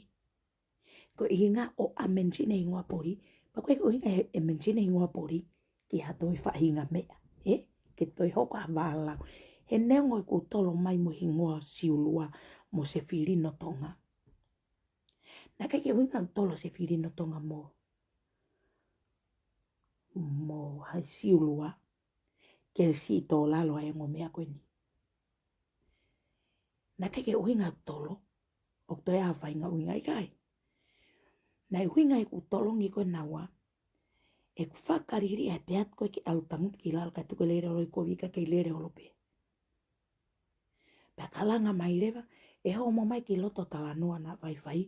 Ko e ʻuhinga ʻo e mention e hingoa Poli. Pea ko e ʻuhinga he, e mention e hingoa Poli ki ha toe faʻahinga meʻa. Ē? Ke toe hoko ʻa e vālau. He neongo ʻoku tolo mai mo e hingoa Siulua mo Sefilino Tonga. Naʻe ʻikai ke ʻuhinga ʻoku tolo Sefilino Tonga mo, mo hai Siulua ke siʻi tō lalo ai e ongo meʻa ko eni. Naʻe ʻikai ke ʻuhinga ʻoku tolo, ʻoku toe ʻi ai ha faʻahinga ʻuhinga ʻikai. Naʻe ʻuhinga ʻeku tolongi ko ē naua, ʻeku fakaliliʻa e pehē atu ko ē ke ʻalu tangutu ki lalo kae tuku e lele holo ʻi kovi ka kei lele holo pē. Pea kalanga mai leva, ʻe homo mai ki loto talanoa naʻa faifai,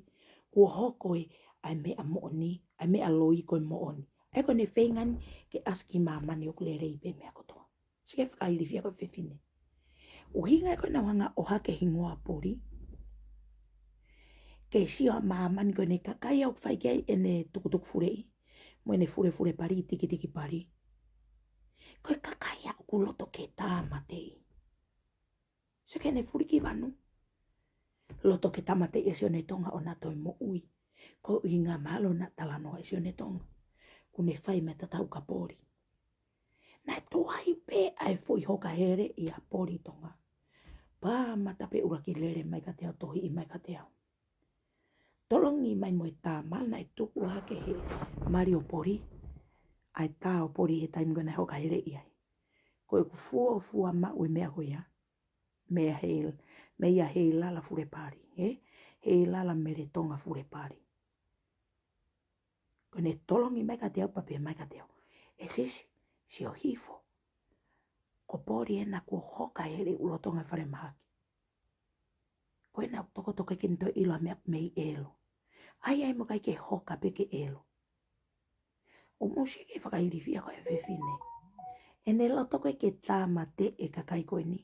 kuo hoko ē ʻa e meʻa moʻoni, ʻa e meʻa loi ko e moʻoni. ʻA ia ko ʻene feinga ni ke ʻasi ki māmani ʻoku lelei pē meʻa kotoa. Sio ki he fakailifia ko ē ʻa e fefine. ʻUhinga ia ko ē naʻa nau hanga ʻo ʻohake e hingoa Poli. Ke sio ʻa māmani ko ʻene kakai ʻoku fai ki ai ʻene tukutuku fuleʻi. Mo ʻene fulefule pali, tikitiki pali. Ko e kakai ia ʻoku loto ke tāmateʻi. Sio ki heʻene fulikivanu. Loto ke tāmateʻi ʻa Sione Tonga ʻo na toe moʻui. Ko e ʻuhinga mahalo naʻa talanoa ʻa Sione Tonga. Kuo ne fai mei he tatau kia Poli. Naʻe tuai pē ʻa e foʻi hoka heleʻi ʻa Poli Tonga. Pea mata pē ʻuluaki lele mai kiate au, tohiʻi mai kiate au. Tolongi mai mo e tā, mahalo naʻe tuku hake he mali ʻo Poli ʻa e tā ʻo Poli he taimi ko ē naʻe hoka heleʻi ai. Ko ʻeku fuofua maʻu e meʻa ko ia. Meia Hei, meia Heilala Fulepali, ē? Heilala Mele Tonga Fulepali. Ko ʻene tolongi mai kiate au pea pehē mai kiate au, ʻE Sisi, sio hifo. Ko Poli ena kuo hoka heleʻi ʻi loto ʻa e falemahaki. Ko ena ʻoku tokotoko ke ne toe ʻilo ʻa e meʻa mei ʻelo. ʻAi, ʻai mo ʻikai ke hoka pē ke ʻelo. ʻOku mou sio ki he fakailifia ko ē ʻa e fefine. ʻEne loto ko ē ke tāmateʻi e kakai ko eni.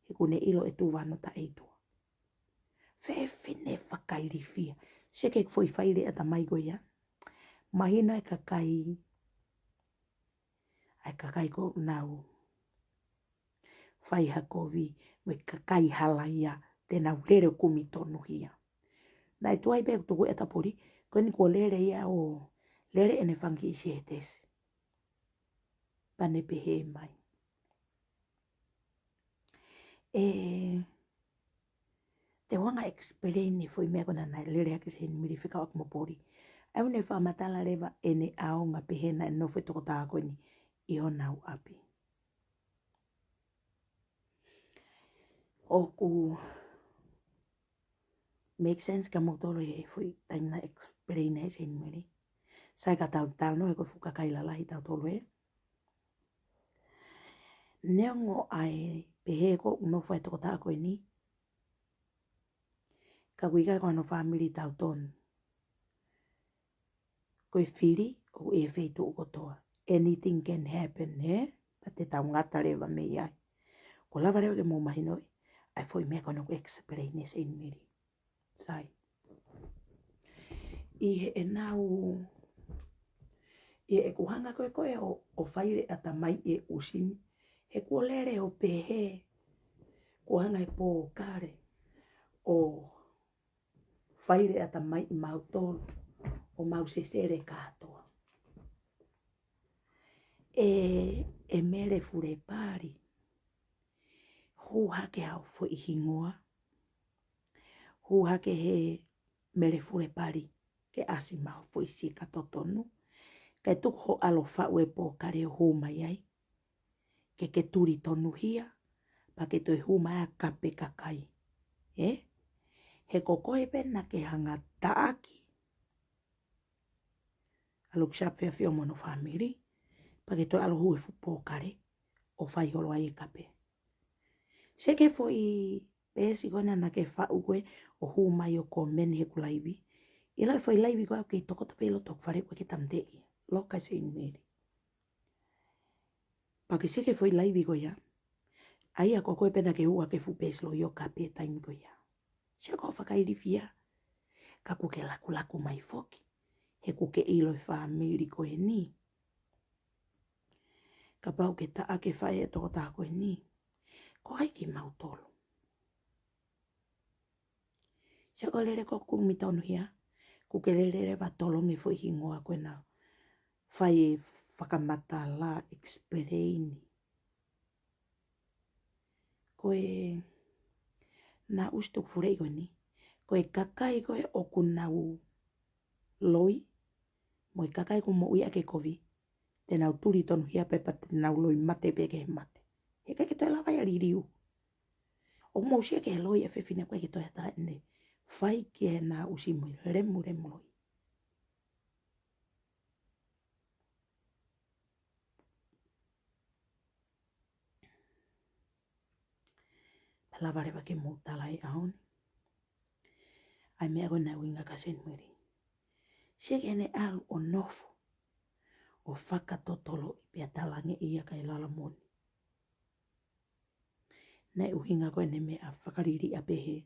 He kuo ne ʻilo ʻe tuʻu vano taʻeitua. Fefine fakailifia. Sio ki he foʻi faileʻata mai ko ia. Mahino e kakai. ʻA e kakai ko ē ʻoku nau fai ha kovi, mo e kakai hala ia, te nau lele ʻo kumi tonuhia. Naʻe tuai pē ʻeku tuku ʻe Tapoli, ko eni kuo lele ia ʻo lele ʻene fanga kiʻi sētesi. Pea ne pehē mai, ʻE, te u hanga ʻo explain e foʻi meʻa ko ena naʻe lele hake ʻe Seinimili fekauʻaki mo Poli. ʻA ia ʻoku ne fakamatala leva ʻene ʻaonga pehē naʻe nofo e tokotaha ko eni ʻi honau ʻapi. ʻOku make sense kia moutolu e foʻi taimi naʻe explain ai ʻe Seinimili? Sai ka tau talanoa he ko e fuʻu kakai lalahi tautolu ē. Neongo ʻa e pehē ko ē ʻoku nofo e tokotaha ko eni, Ka ʻoku ʻikai ko hono fāmili tautonu. Ko e fili ʻoku ʻi he feituʻu kotoa. Anything can happen, ē? Pea te tau ngata leva mei ai. ʻOku lava leva ke mou mahinoʻi ʻa e foʻi meʻa ko ena ʻoku explain ʻe Saint Mary. Sai. ʻI heʻenau, ʻi heʻeku hanga ko ē ko ē ʻo, ʻo fai e ʻatamai e ʻusi ni, he kuo lele ʻo pehē, kuo hanga ʻe Pōkale ʻo fai e ʻatamai ʻi mautolu, ʻo mau sesele kātoa. ʻE, ʻe Mele Fulepali, hū hake haʻo foʻi hingoa, hū hake he Mele Fulepali, ke ʻasi maʻu foʻi sika totonu, kae tuku hoʻo ʻalu ʻo faʻu e Pōkale ʻo hū mai ai, ke ke tuli tonuhia, pea ke toe hū mai ʻa e kape kakai. Ē? He ko koe pē naʻa ke hanga taʻaki ʻa Loki Sape Fiafia mo hono fāmili, pea ke toe ʻalu ʻo hū e fuʻu Pōkale, ʻo fai holo ai e kape. Sio ki he foʻi peesi ko ena naʻa ke faʻu ko ē ʻo hū mai ʻo comment heʻeku laivi. ʻI he foʻi laivi ko ē ʻoku kei tokoto pē ʻi loto ʻeku fale, ʻoku ʻikai ke tāmateʻi. Loka Saint Mary. Pea ke sio ki he foʻi laivi ko ia. ʻA ia ko koe pē naʻa ke hū hake he fuʻu peesi loi ʻo kape taimi ko ia. Sio ki hoʻo fakailifia. Ka ʻoku ke lakulaku mai foki. He ʻoku ke ʻilo e fāmili ko eni. Kapau ʻoku ke taʻaki e faʻē e tokotaha ko eni, ko hai kimautolu? Sio ko e lele ko ē ʻoku kumi tonuhia, ʻoku ke lele leva ʻo tolongi e foʻi hingoa ko ena, fai e fakamatala, explain. Ko e, naʻa ʻusi tuku fuleʻi ko eni, ko e kakai ko ē ʻoku nau loi, mo e kakai ʻoku moʻui ʻaki e kovi, te nau tuli tonuhia pē pea te nau loi mate pē ki he mate. He ʻikai ke toe lava ia ʻo liliu. ʻOku mou sio ki he loi ʻa e fefine, ʻoku ʻikai ke toe ʻi ai ha taha ʻe ne fai ki ai ha ʻusi mo e lemulemu loi. Pea lava leva ke mou tala ʻi he ʻaho ni ʻa e meʻa ko ena ʻoku ʻuhinga kia Saint Mary. Sio ki heʻene ʻalu ʻo nofo ʻo fakatotoloʻi pea talaange ia kae lala moʻoni. Naʻe ʻuhinga ko ʻene meʻa fakaliliʻa pehē,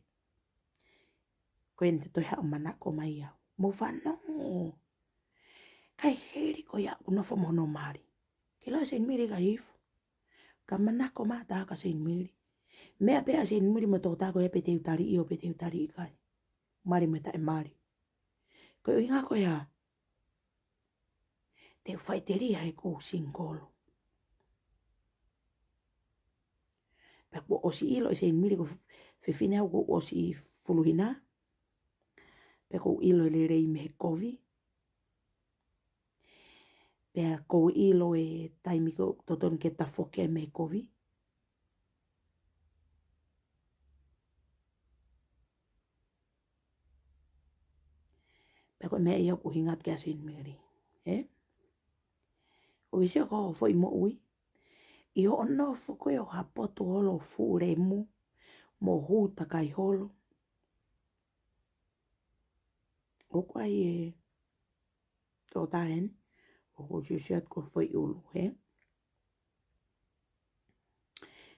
ko ʻene toe haʻu ʻo manako mai au. Mou fanongo. Kae hili ko ia ʻoku nofo mo hono mali. Ke lau Saint Mary ka hifo. Ka manako mai ha taha kia Saint Mary. Meʻa pē ʻa Saint Mary mo e tokotaha ko ia pe te u tali ʻio pe te u tali ʻikai. Mali mo e taʻemali. Ko e ʻuhinga ko ia, te u faʻiteliha heʻeku single. Pea kuo ʻosi ʻilo ʻe Saint Mary ko e fefine au kuo ʻosi fuluhina. Pea kuo ʻilo e lelei mei he kovi. Pea kuo ʻilo e taimi ʻoku totonu ke tafoki ai mei he kovi. Pea ko e meʻa ia ʻoku ʻuhinga atu kia Saint Mary. Ē? ʻOku ke sio ki hoʻo foʻi moʻui. ʻI hoʻo nofo ko ē ʻo hapoto holo ʻo fuʻu lemu, mo hū takai holo. ʻOku ʻi ai e tokotaha eni, ʻoku ou siosio atu ki hoʻo foʻi ʻulu, ē?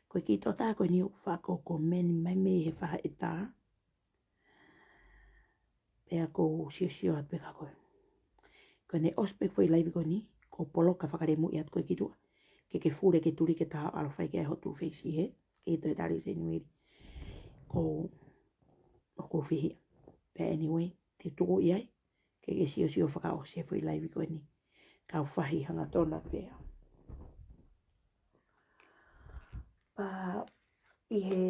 Ko e kiʻi tokotaha ko eni ʻoku faʻa comment mai mei he faʻahi ʻe taha. Pea ʻoku ou siosio atu pē kia koe. Ko ʻene ʻosi pē foʻi laivi ko eni, ʻoku ou poloka fakalemuʻi atu koe ki tuʻa. Ke ke fule ke tuli ke ta ʻalu ʻo fai ki ai hoʻo two face, ē? Ke toe tali Saint Mary. ʻOku ou, ʻoku ou fihi. Pea anyway, te u tuku ʻi ai ke ke siosio fakaʻosi e foʻi laivi ko eni. Kau fahi hangatonu pē au. Pea ʻi he,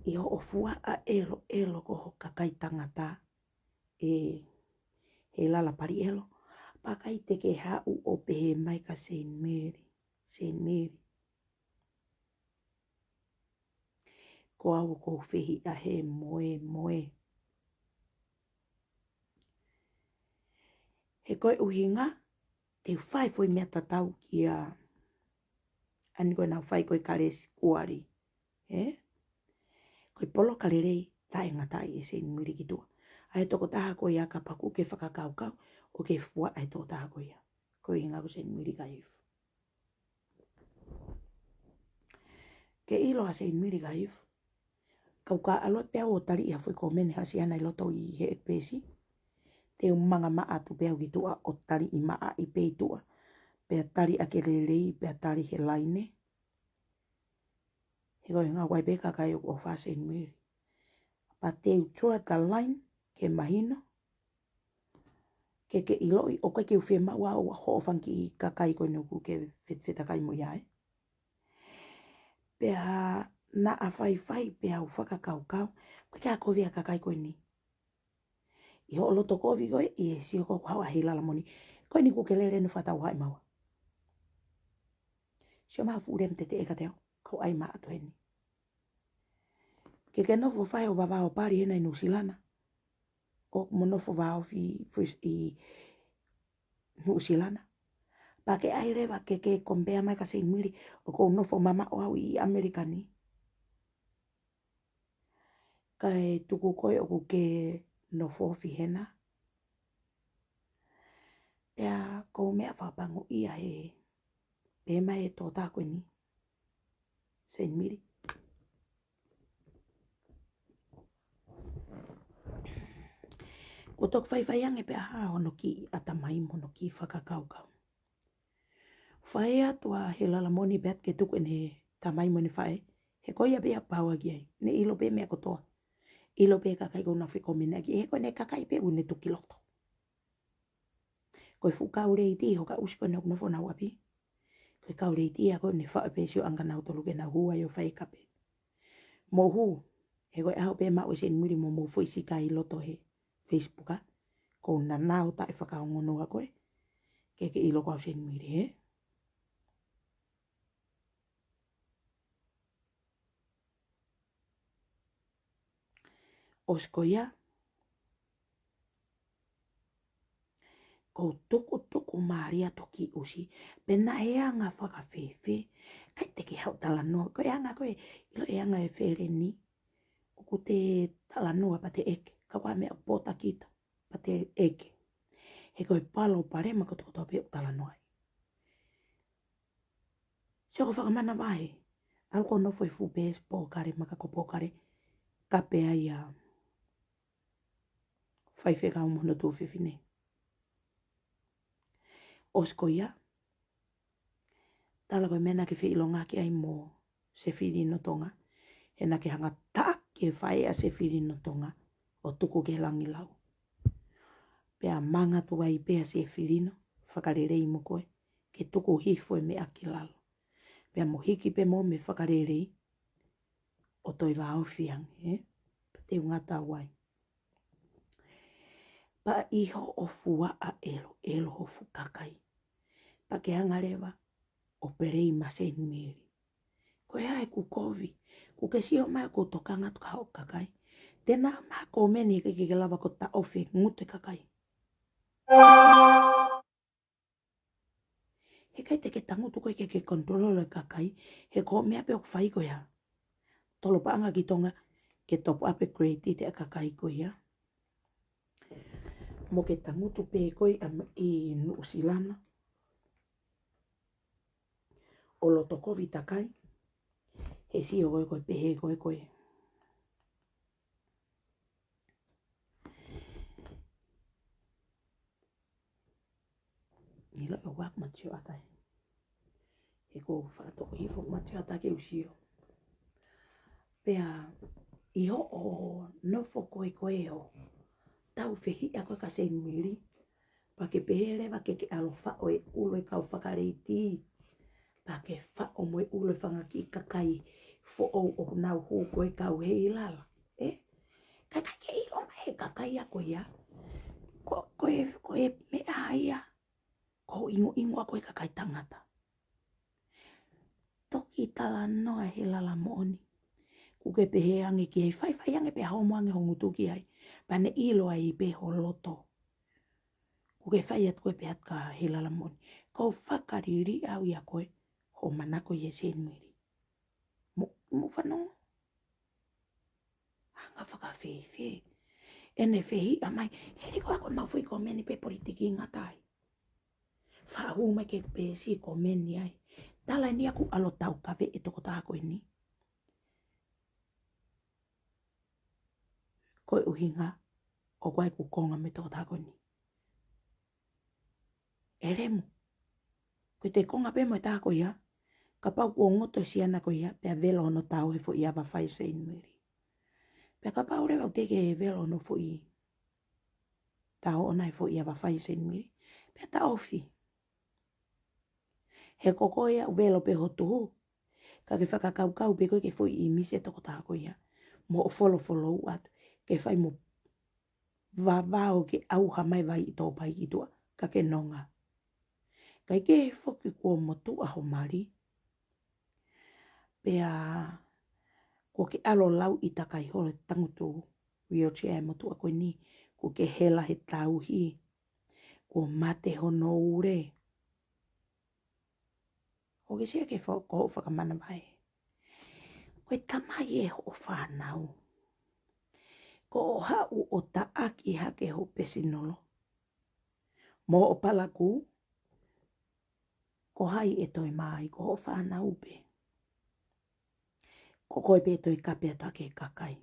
ʻi hoʻo fuaʻa ʻeloʻelo ko ho kakai tangata ē, he lala pali ʻelo, pea ʻikai te ke haʻu ʻo pehē mai kia Saint Mary, Saint Mary. Ko au ʻoku ou fehiʻa he moemoe. He ko e ʻuhinga, te u fai foʻi meʻa tatau kia ʻani ko ē naʻa ku fai ko ē kalesi kuali. Ē? Ko ʻo e poloka lelei taʻengata ʻa e Seinimili ki tuʻa. ʻA e tokotaha ko ia kapau ʻoku ke fakakaukau ʻoku ke fua ʻa e tokotaha ko ia. Ko e ʻuhinga ko Seinimili Kaifu. Ke ʻilo ʻa Seinimili Kaifu. Kau ka ʻalu pē au ʻo tali ʻi ha foʻi kōmeni hasi ana ʻi loto ʻi he ʻekepesi. Te u manga maʻa atu pē au ki tuʻa ʻo tali ʻi maʻa ʻi pē ʻi tuʻa. Pea tali ʻa e lelei, pea tali he laine. He ko e ngaahi ʻai pē kakai ʻoku ʻofa Seinimili. Pea te u draw the line ke mahino. Ke ke ʻiloʻi ʻoku ʻikai ke u fiemaʻu au ʻo hōfanga ki he kakai ko eni ʻoku ke fetafetakai mo ia ē. Pea naʻa faifai pea u fakakaukau, ʻoku ʻikai ke u kovi ʻa e kakai ko eni. ʻI hoʻo loto kovi ko ē, ʻi he sio ko ē ʻoku haʻu ʻa Heilala Moʻoni. Ko eni ʻoku ke lele ʻo fakatauhaʻi maua. Sio mai fuʻu lem te te ʻeka teo, kau ʻai maʻa atu heni. Ke ke nofo fai ʻo vavao pali hena ʻi Nuʻusila na. ʻO mo nofo vao fi, fi, ʻi Nuʻusila na. Pea ke ʻai leva ke ke compare mai kia Seinimili ʻoku ou nofo mamaʻo au ʻi ʻAmelika ni. Kae tuku koe ʻoku ke nofo ofi hena. Pea ko e meʻa fakapango ia he, pē mai e tokotaha ko eni. Seinimili. Kuo toki faifai ange pē ʻa hono kiʻi ʻatamai mo hono kiʻi fakakaukau. Fai atu ʻa Heilala Moʻoni pea ke tuku ʻene tamai mo ʻene faʻē. He ko ia pē ia pau ʻaki ai. Ne ʻilo pē meʻa kotoa. ʻIlo pē kakai ʻoku nau fekōmeni ʻaki. He ko ʻene kakai pē ʻoku ne tuki loto. Ko e fuʻu kau leiti, ho ka ʻusi ko ē ʻoku nau nofo ʻenau ʻapi. Ko e kau leiti ia ko ē ne faʻē pē sio anga nautolu ke nau hū ai ʻo fai kape. Mou hū, he ko e ʻaho pē maʻu ʻe Seinimili mo mou foʻi sika ʻi loto he Facebook ʻa. Ko e nanau taʻe fakaongonoa ko ē. Ke ke ʻilo ko au Seinimili ē. ʻOsi ko ia, ko e tukutuku mālie atu ki ʻusi, pe naʻe anga fakafēfē, ʻikai te ke haʻu talanoa, ko e anga ko ē, ʻilo e anga e feleni, ʻoku te talanoa pea te ʻeke, ka ko e meʻa ʻoku pōtakita, pea te ʻeke. He ko e palopalema ko e tokotaha pē ʻoku talanoa ai. Sio ko e fakamanavahē, ʻalu ko ē ʻo nofo ʻi fuʻu peesi pōkale, maka ko e pōkale, kape ai ʻa faifekau mo hono tuofefine. ʻOsi ko ia, tala ko e meʻa naʻa ke feʻilongaki ai mo Sefilino Tonga, he naʻa ke hanga taki e faʻē ʻa Sefilino Tonga, ʻo tuku ki he langilau. Pea manga tuai pē ʻa Sefilino, fakalelei mo koe, ke tuku hifo e meʻa ki lalo. Pea mo hiki pē mo mei fakalelei, ʻo toe vāofi ange, ē? Pea te u ngata ai. Pea ʻi hoʻo fuaʻa ʻeloʻelo ho fuʻu kakai. Pea ke hanga leva ʻo pelei masenimili. Ko e hā ʻeku kovi? Kuo ke sio mai ʻoku ou tokanga atu ki hoʻo kakai. Te nau maʻu kōmeni he ʻikai ke ke lava ʻo taʻofi e ngutu e kakai. He ʻikai te ke tangutu koe ke ke control e kakai, he ko e meʻa pē ʻoku fai ko ia. Tolo paʻanga ki Tonga, ke top up e credit e kakai ko ia. Mo ke tangutu pē koe ʻi Nuʻusila na. ʻO loto kovi takai, he sio ko ē ko e pehē ko ē ko ē. ʻIlo ʻe wak matio atai. He ko fakatoʻo hifo matio atai ke u sio. Pea ʻi hoʻo nofo ko ē ko ē ʻo taufehiʻa ko ē kia Senimili. Pea ke pehē leva ke ke ʻalu ʻo faʻo e ʻulu e kau fakaleiti. Pea ke faʻo mo e ʻulu e fanga kiʻi kakai foʻou ʻoku nau hū ko ē kau Heilala. Ē? Kae ʻikai ke ʻilo mai he kakai ia ko ia. Ko, ko e, ko e meʻa ia. Ko e ingoingo ʻa ko ē kakai tangata. Toki talanoa Heilala Moʻoni. Kuo ke pehē ange ki ai, faifai ange pea homo ange ho ngutu ki ai. Pea ne ʻilo ai pē ho loto. Kuo ke fai atu ko ē pē atu kia Heilala Moʻoni. Ko e fakalili au ia ko ē, ho manako ʻia Senimili. Mo, mo fanongo. Fēfē ʻene fehiʻa mai? He ʻikai ko ʻemau foʻi komeni pē politiki ngata ai. Faʻu mai ki he peesi komeni ai. Tala eni ʻoku ʻalu ʻo taukaveʻi e tokotaha ko eni. Ko e ʻuhinga ʻoku ʻi ai ʻeku konga mo e tokotaha ko eni. ʻElemu, ko ʻete konga pē mo e taha ko ia, kapau kuo ngoto e siana ko ia, pea velo hono tao he foʻi ava fai Saint Mary. Pea kapau leva ʻoku teʻeki ke velo hono foʻi tao ʻona he foʻi ava fai Saint Mary, pea taʻofi. He ko koe ʻoku velo pē ho tuhu, ka ke fakakaukau pē koe ki he foʻi ʻīmisi e tokotaha ko ia, mo hoʻo folofola atu, ke fai mo vavao ke ʻauha mai vai ʻi tō pai ki tuʻa, ka ke nonga. Kae kehe foki kuo motuʻa ho mali, pea kuo ke ʻalu ʻo lauʻi takai holo e tangutu wheelchair e motuʻa ko eni, kuo ke hela he tauhi, kuo mate hono ule. ʻOku ke sio ki he fo-, ko hoʻo fakamanavahē. Ko e tamai ē hoʻo fānau. Ko hoʻo haʻu ʻo taʻaki hake hoʻo pēsinolo mo hoʻo palakū, ko hai ʻe toe mai? Ko hoʻo fānau pē. Ko koe pē ʻe toe kape atu hake ki he kakai.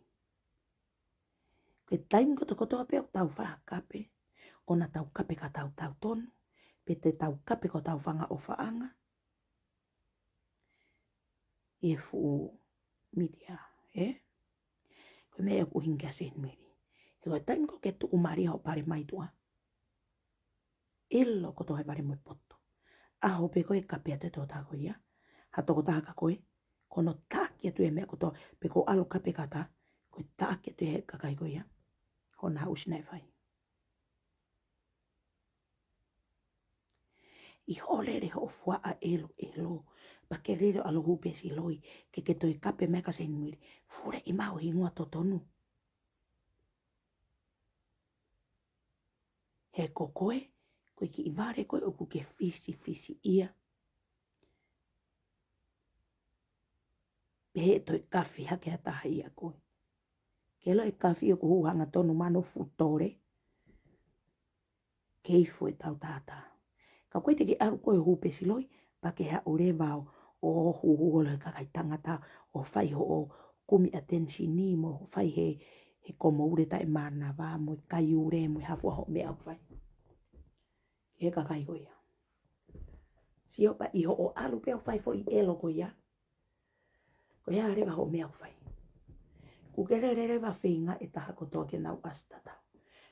Ko e taimi kotokotoa pē ʻoku tau faʻa kape, ʻoua naʻa tau kape ka tau tau tonu, pe te tau kape ko hotau fanga ʻofaʻanga ʻi he fuʻu mītia, ē? Ko e meʻa ʻoku ʻuhinga ki ai Saint Mary. He ko e taimi ko ē ke tuʻumālie hoʻo pale mai tuʻa, ʻilo kotoa he vale mo e poto. ʻAho pē ko ē kape atu e tokotaha ko ia, ha tokotaha ka ko ē, ko hono taʻaki atu e meʻa kotoa, pe ko e ʻalu ʻo kape kātaki, ko e taʻaki atu e kakai ko ia, ko hono ʻusi naʻe fai. ʻI hoʻo lele hoʻo fuaʻa ʻeloʻelo, pea ke lele ʻo ʻalu ʻo hū pē siloi, ke ke toe kape mai kia Saint Mary, fuleʻi mai ho hingoa totonu. He ko koe, ko e kiʻi vale ko ē ʻoku ke fisifisiʻia. Pehē ʻe toe kafi hake ha taha ʻia koe. Ke ʻilo e kafi ʻoku hū hangatonu mano futole. Kei fo e tau tātā. Ka ko e te ke ʻalu koe ʻo hū pē siloi, pea ke haʻu leva ʻo, ʻo hūhū holo he kakai tangata, ʻo fai hoʻo kumi attention mo fai he, he komo ule taʻemānava, mo e kai ule, mo e hā fua hoʻo meʻa ʻoku fai. Ki he kakai ko ia. Sio pea ʻi hoʻo ʻalu pē ʻo fai foʻi ʻelo ko ia, ko e hā leva hoʻo meʻa ʻoku fai? Kuo ke lele leva feinga e taha kotoa ke nau ʻasi tatau.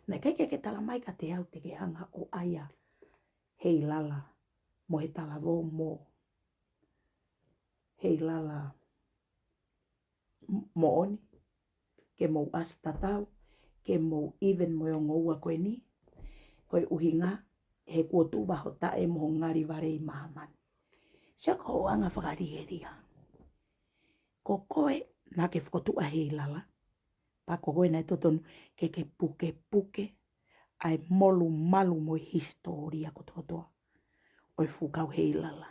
Naʻe ʻikai ke ke tala mai kiate au te ke hanga ʻo ʻai ʻa Heilala mo e talavou mo Heilala m-, moʻoni, ke mou ʻasi tatau, ke mou even mo e ongo ua ko eni, ko e ʻuhinga he kuo tuʻu vā ho taʻe mo ho ngali vale ʻi māmani. Sio ki hoʻo anga fakalielia. Ko koe naʻa ke fokotuʻu ʻa Heilala, pea ko koe naʻe totonu ke ke pukepuke ʻa e molumalu mo e hisitōlia kotokotoa ʻo e fuʻu kau Heilala.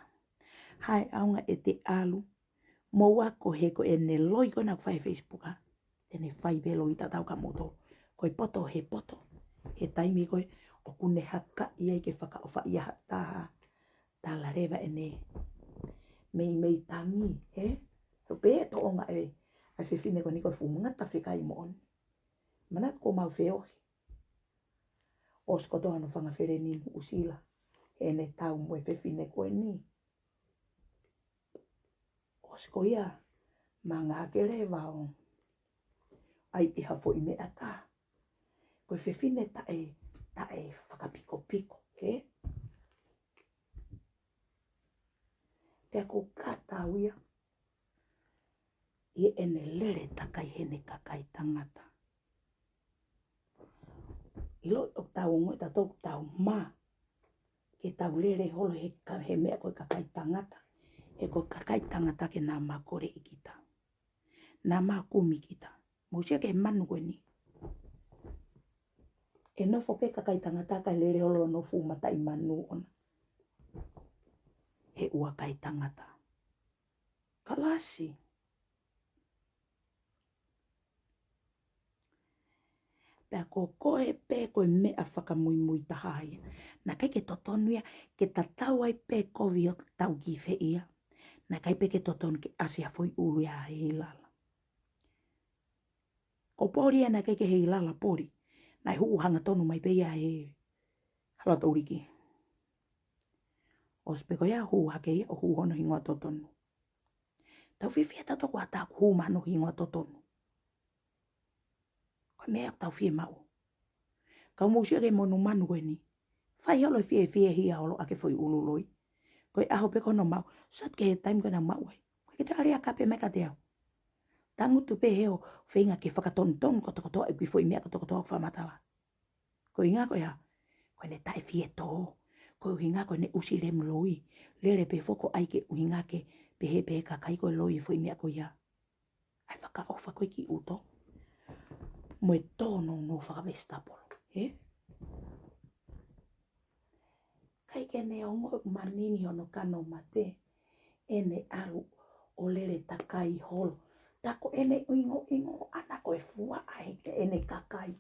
Haʻu ʻaonga ʻete ʻalu, mou ako he ko ʻene loi ko ē naʻa ku fai he Facebook, ʻa, te ne fai velo ʻi tatau kia moutolu. Ko e poto he poto, he taimi ko ē ʻoku ne hakaʻi ai ke fakaʻofaʻia ha taha, tala leva ʻene meimei tangi, ē? He pē tōʻonga ē ʻa e fefine ko eni ko e fuʻu ngata fekai moʻoni. Manatu kuo mau feohi. ʻOsi kotoa hono fanga feleni Nuʻusila, heʻene tau mo e fefine ko eni. ʻOsi ko ia, manga hake leva ʻo ʻai ʻi ha foʻi meʻa taha. Ko e fefine taʻe, taʻe fakapikopiko, ē? Pea ko e kātaki ia, ʻi heʻene lele takai heʻene kakai tangata. ʻIlo ʻoku tau ongoʻi tautolu ʻoku tau mā, ke tau lele holo he ka-, he meʻa ko e kakai tangata. He ko e kakai tangata ke nau mā koleʻi kita. Nau mā kumi kita. Mou sio ki he manu ko eni. ʻE nofo pē kakai tangata kae lele holo hono fuʻu mataʻi manu ʻona. He ʻoku ʻikai tangata. Kalasi. Pea ko koe pē ko e meʻa fakamuimui taha ia. Naʻe ʻikai ke totonu ia ke tatau ai pē kovi ʻo tau ki fē ia. Naʻe ʻikai pē ke totonu ke ʻasi ha foʻi ʻulu ia ʻa Heilala. Ko Poli ia naʻe ʻikai ke Heilala Poli. Naʻe hū hangatonu mai pē ia he hala touliki. ʻOsi pē ko ia hū hake ia ʻo hū hono hingoa totonu. Tau fiefia tautolu ko ʻetau hū mo hono hingoa totonu. Ko e meʻa ʻoku tau fiemaʻu. Kau mou sio ki he monumanu ko eni. Fai holo e fiefia hia holo ʻaki e foʻi ʻulu loi. Ko e ʻaho pē ko hono maʻu. Sio atu ki he taimi ko ē naʻa nau maʻu ai. Ko e ke tali a kape mai kiate au. Tangutu pē he ʻo feinga ke fakatonutonu kotokotoa e kiʻi foʻi meʻa kotokotoa ʻoku fakamatala. Ko e ʻuhinga ko ia, ko ʻene taʻefietō. Ko e ʻuhinga ko ʻene ʻusi lemu loi. Lele pē foki ʻai ke ʻuhinga ke pehē pē kakai ko e loi e foʻi meʻa ko ia. ʻAi fakaʻofa ko e kiʻi ʻuto. Mo e tōnounou fakavesitapolo. Ē? ʻIkai ke ne ongo manini hono kano mate. ʻEne ʻalu ʻo lele takai holo. Tā ko ʻene ʻuhingoʻuhinga ʻana ko e fuaʻa he ke ʻene kakai.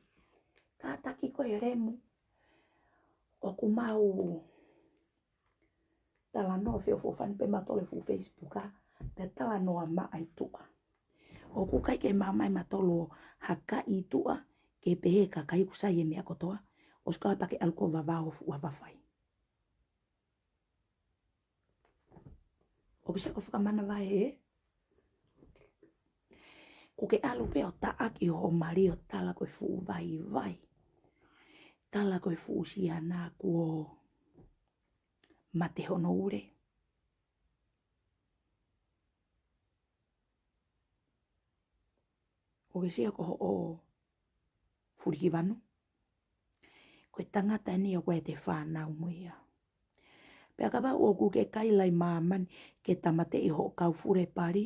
Kātaki ko e lemu. ʻOku mau talanoa feʻofoʻofani pē mautolu he fuʻu Facebook, ā, pea talanoa maʻa e tuʻa. ʻOku ʻikai ke maʻamaʻa mautolu ha kakai tuʻa, ke pehē kakai ʻoku sai e meʻa kotoa, ʻosi kau pē ke ʻalu ko Vavao fuʻu ava fai. ʻOku ke sio ko e fakamanavahē, ʻoku ke ʻalu pē ʻo taʻaki ho mali ʻo tala ko e fuʻu vaivai. Tala ko e fuʻu siana kuo mate hono ule. ʻOku ke sio ko hoʻo fulikivanu. Ko e tangata eni ʻoku ʻiate fānau mo ia. Pea kapau ʻoku ke kaila ʻi māmani ke tāmateʻi hoʻo kau fule pali,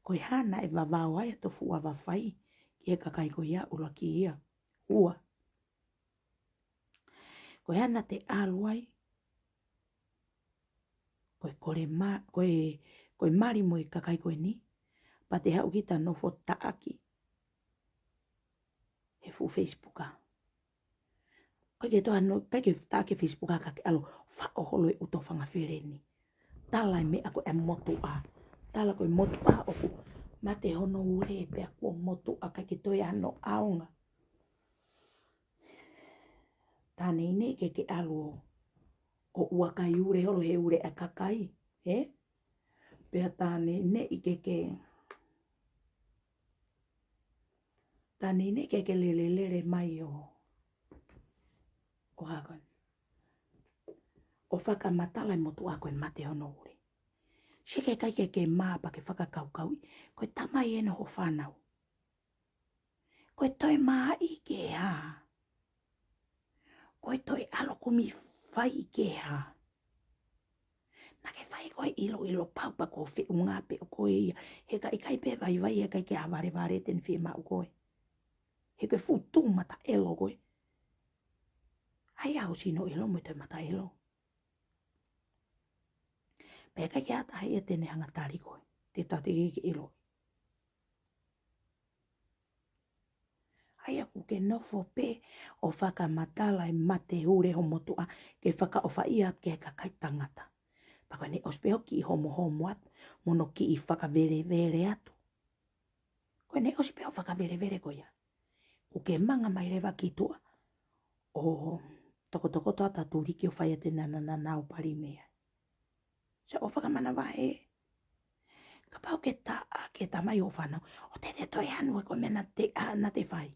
ko e hā naʻe Vavao ai ʻa e fuʻu ava fai ki he kakai ko ia ʻuluaki ia. Ua. Ko e hā naʻa te ʻalu ai, ko e kole ma-, ko e, ko e mali mo e kakai ko eni, pea te haʻu kita nofo taʻaki he fuʻu Facebook ā. ʻIkai ke toe hano, ʻikai ke taʻaki Facebook ā ka ke ʻalu faʻo holo e ʻuto fanga feleni. Tala e meʻa ko e motuʻa. Tala ko e motuʻa ʻoku mate hono ule pea kuo motuʻa ʻikai ke toe hano ʻaonga. Tā neʻineʻi ke ke ʻalu ʻo ʻuakai ule holo he ule ʻa e kakai, ē? Pea tā neʻineʻi ke ke, tā neʻineʻi ke ke lelelele mai ʻo, ʻo hā ko ē. ʻO fakamatala e motuʻa ko e mate hono ule. Sio ki he kakai ke ke mā pea ke fakakaukauʻi. Ko e tamai eni hoʻo fānau. Ko e toe mā ʻi ke hā. Ko e toe ʻalu kumi fai ʻi ke hā. Naʻa ke fai ko e ʻiloʻilo pau pea ko e feʻunga pē ʻo ko ia. He ka ʻikai pē vaivai, he ʻikai ke ʻi ai ha valevale te ne fiemaʻu koe. He ko e fuʻu tuʻu mataʻelo koe. ʻAi ʻa ho sino ʻelo mo e toe mataʻelo. Pea ʻikai ke ʻi ai ha taha ia te ne hanga tali koe. Te tau te ke ke ʻilo. ʻAi ʻoku ke nofo pē ʻo fakamatala e mate ule ho motuʻa ke fakaʻofaʻia ki he kakai tangata. Pea ko ʻene ʻosi pē hoʻo kiʻi homohomo atu, mo hono kiʻi fakavelevele atu. Ko ʻene ʻosi pē hoʻo fakavelevele ko ia. ʻOku ke manga mai leva ki tuʻa ʻo tokotokoto atu ʻa Tuliki ʻo fai atu e nananana ʻo pali mei ai. Sio ʻo fakamanavahē. Kapau ke taʻaki e tamai hoʻo fānau, ʻoua te te toe hanu he ko e meʻa naʻa te, ʻa, naʻa te fai.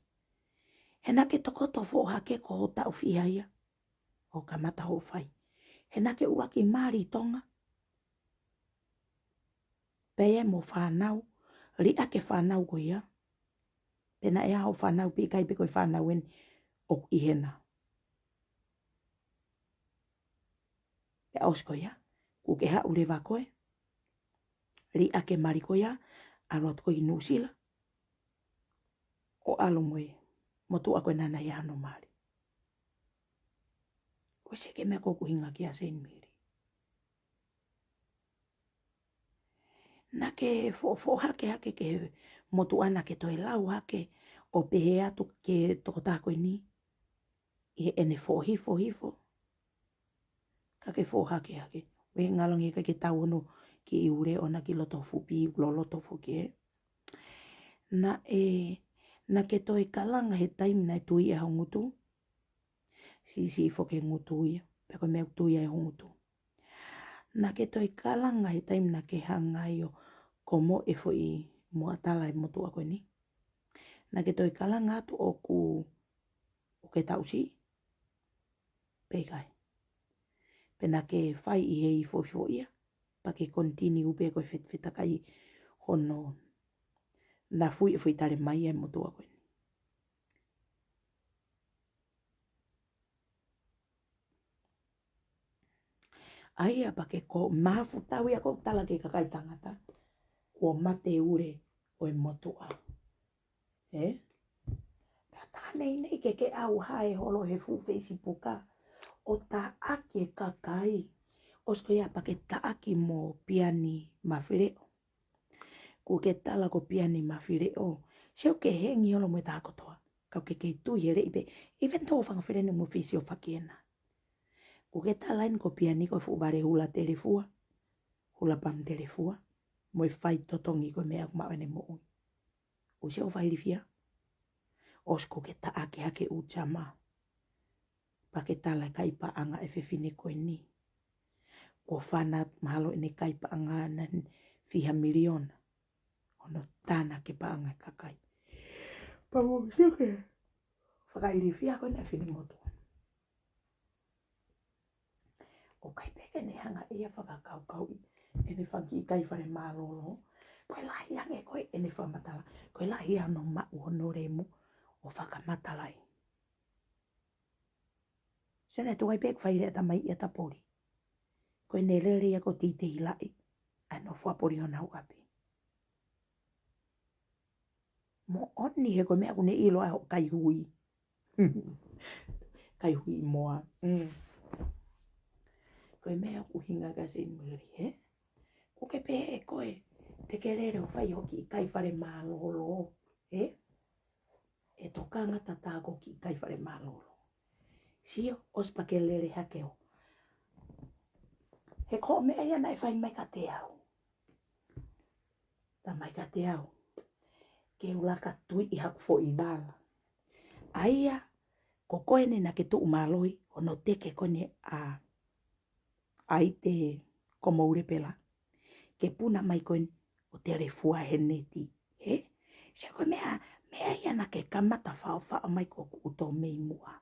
He naʻa ke tokoto foʻou hake ko hoʻo taʻu fiha ia ʻo kamata hoʻo fai. He naʻa ke ʻuluaki mali ʻi Tonga. Pea ʻi ai mo e fānau, liʻaki e fānau ko ia. Pe naʻe ʻi ai hoʻo fānau pe ʻikai pe ko e fānau eni ʻoku ʻi hena. Pea ʻosi ko ia, kuo ke haʻu leva koe, liʻaki e mali ko ia, ʻalu atu koe ki Nuʻusila, ʻo ʻalu mo e motuʻa ko ē naʻa na ʻi ai hano mali. Ko e sio ki he meʻa ko ē ʻoku ʻuhinga ki ai ʻa Saint Mary. Naʻa ke foʻofoʻo hake hake ki he motuʻa naʻa ke toe lau hake ʻo pehē atu ki he tokotaha ko eni, ʻi heʻene foʻohifo hifo, ka ke foʻohake hake. ʻOku ʻikai ke ngalo ange ia ka ke tau ono kiʻi ule ʻona ki loto fupi, loloto foki ē. Naʻe, naʻa ke toe kalanga he taimi naʻe tui ai ho ngutu. Siʻisiʻi foki e ngutu ia, pea ko e meʻa ʻoku tui ai ho ngutu. Naʻa ke toe kalanga he taimi naʻa ke hanga ai ʻo komo e foʻi muʻatala e motuʻa ko eni. Naʻa ke toe kalanga atu ʻoku, ʻoku ke taʻusiʻi, pe ʻikai. Pe naʻa ke fai ʻi he ifo ifo ia, pea ke continue pē ko e fet-, fetakai hono nafui e foʻi tale mai e motuʻa ko eni. ʻA ia pea ke ko mafu tau ia ko tala ke kakai tangata, kuo mate ule ʻo e motuʻa. Ē? Tatane ine i ke ke au hae holo he fuʻu Facebook ʻo taʻaki e kakai. ʻOsi ko ia pea ke taʻaki mo Piani Mafileʻo. Kuo ke tala ko Piani Mafileʻo, sio ke hengi holo mo e taha kotoa. Kau ke kei tui he leʻi pē, even though fanga feleni mo fisi ʻo fakena. Kuo ke tala eni ko Piani ko e fuʻu vale hula telefua, hula pam telefua, mo e fai totongi ko e meʻa ʻoku maʻu ʻene moʻui. ʻOsi ʻo fai lifia, ʻosi ko ke taʻaki hake ʻū jama. Pea ke tala e kai paʻanga e fefine ko eni. Kuo fana mahalo ʻene kai paʻanga naʻe fiha miliona. Hono tana ke paʻanga e kakai. Pea mo ke sio ke fakailifia ko ena e finemotuʻa. ʻOku ʻikai pē ke ne hanga ia fakakaukauʻi ʻene fanga kiʻi kai fale mālōlō. Ko e lahi ange ko ē ʻene fakamatala. Ko e lahi hono maʻu hono lemu ʻo fakamatalaʻi. Sio naʻe tuai pē ʻeku fai lea tamai ia ta poli. Ko ʻene lele ia ko titeʻi laʻi. ʻA e nofo ʻa poli ʻo nau ʻapi. Moʻoni he ko e meʻa ʻoku ne ʻilo ai hoʻo kai hui. Kai hui moa. Mm. Ko e meʻa ʻoku hinga ka se meri, he? Ko ke pehē ko ē, te ke lele ʻo fai hoʻo kiʻi kai fale mālōlō, he? ʻE tokanga tatā ko e kiʻi kai fale mālōlō. Sio, ʻosi pea ke lele hake ʻo. He ko e meʻa ia naʻe fai mai kiate au. Ta mai kiate au. Ke u laka tui ʻi haku foʻi vala. ʻA ia, ko koe eni naʻa ke tuʻu mālohi, hono teke ko eni ʻa ʻAite Komoulepela. Ke puna mai ko eni ʻo telefua he neti. He? Sio ko e meʻa, meʻa ia naʻa ke kamata faʻofaʻo mai ko ʻeku ʻuto mei muʻa.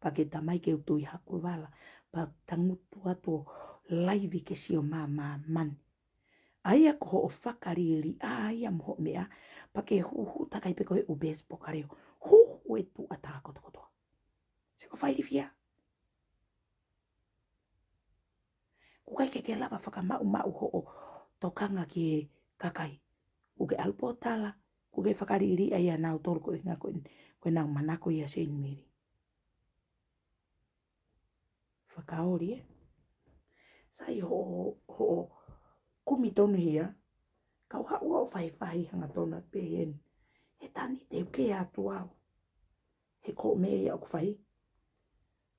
Pea ke tamai ke u tui haku vala, pea tangutu atu ʻo laivi ke sio mā, māmani. ʻA ia ko hoʻo fakaliliʻa ia mo hoʻo meʻa, pea ke huhu takai pē ko e ʻū pesi pokaleo. Huhu e tuʻa tā kotokotoa. Sio ko e fai lifia. ʻOku ʻikai ke ke lava fakamaʻumaʻu hoʻo tokanga ki he kakai. ʻOku ke ʻalu pōtala, ʻoku ke fakaliliʻa ia nautolu ko e hinga ko e, ko ʻenau manako ia Seinimili. Fakaoli ē. Sai hoʻo, hoʻo kumi tonu hia, kau haʻu ʻo faifahi hangatonu pē eni. He tani te u ke atu au. He ko e meʻa ia ʻoku fai.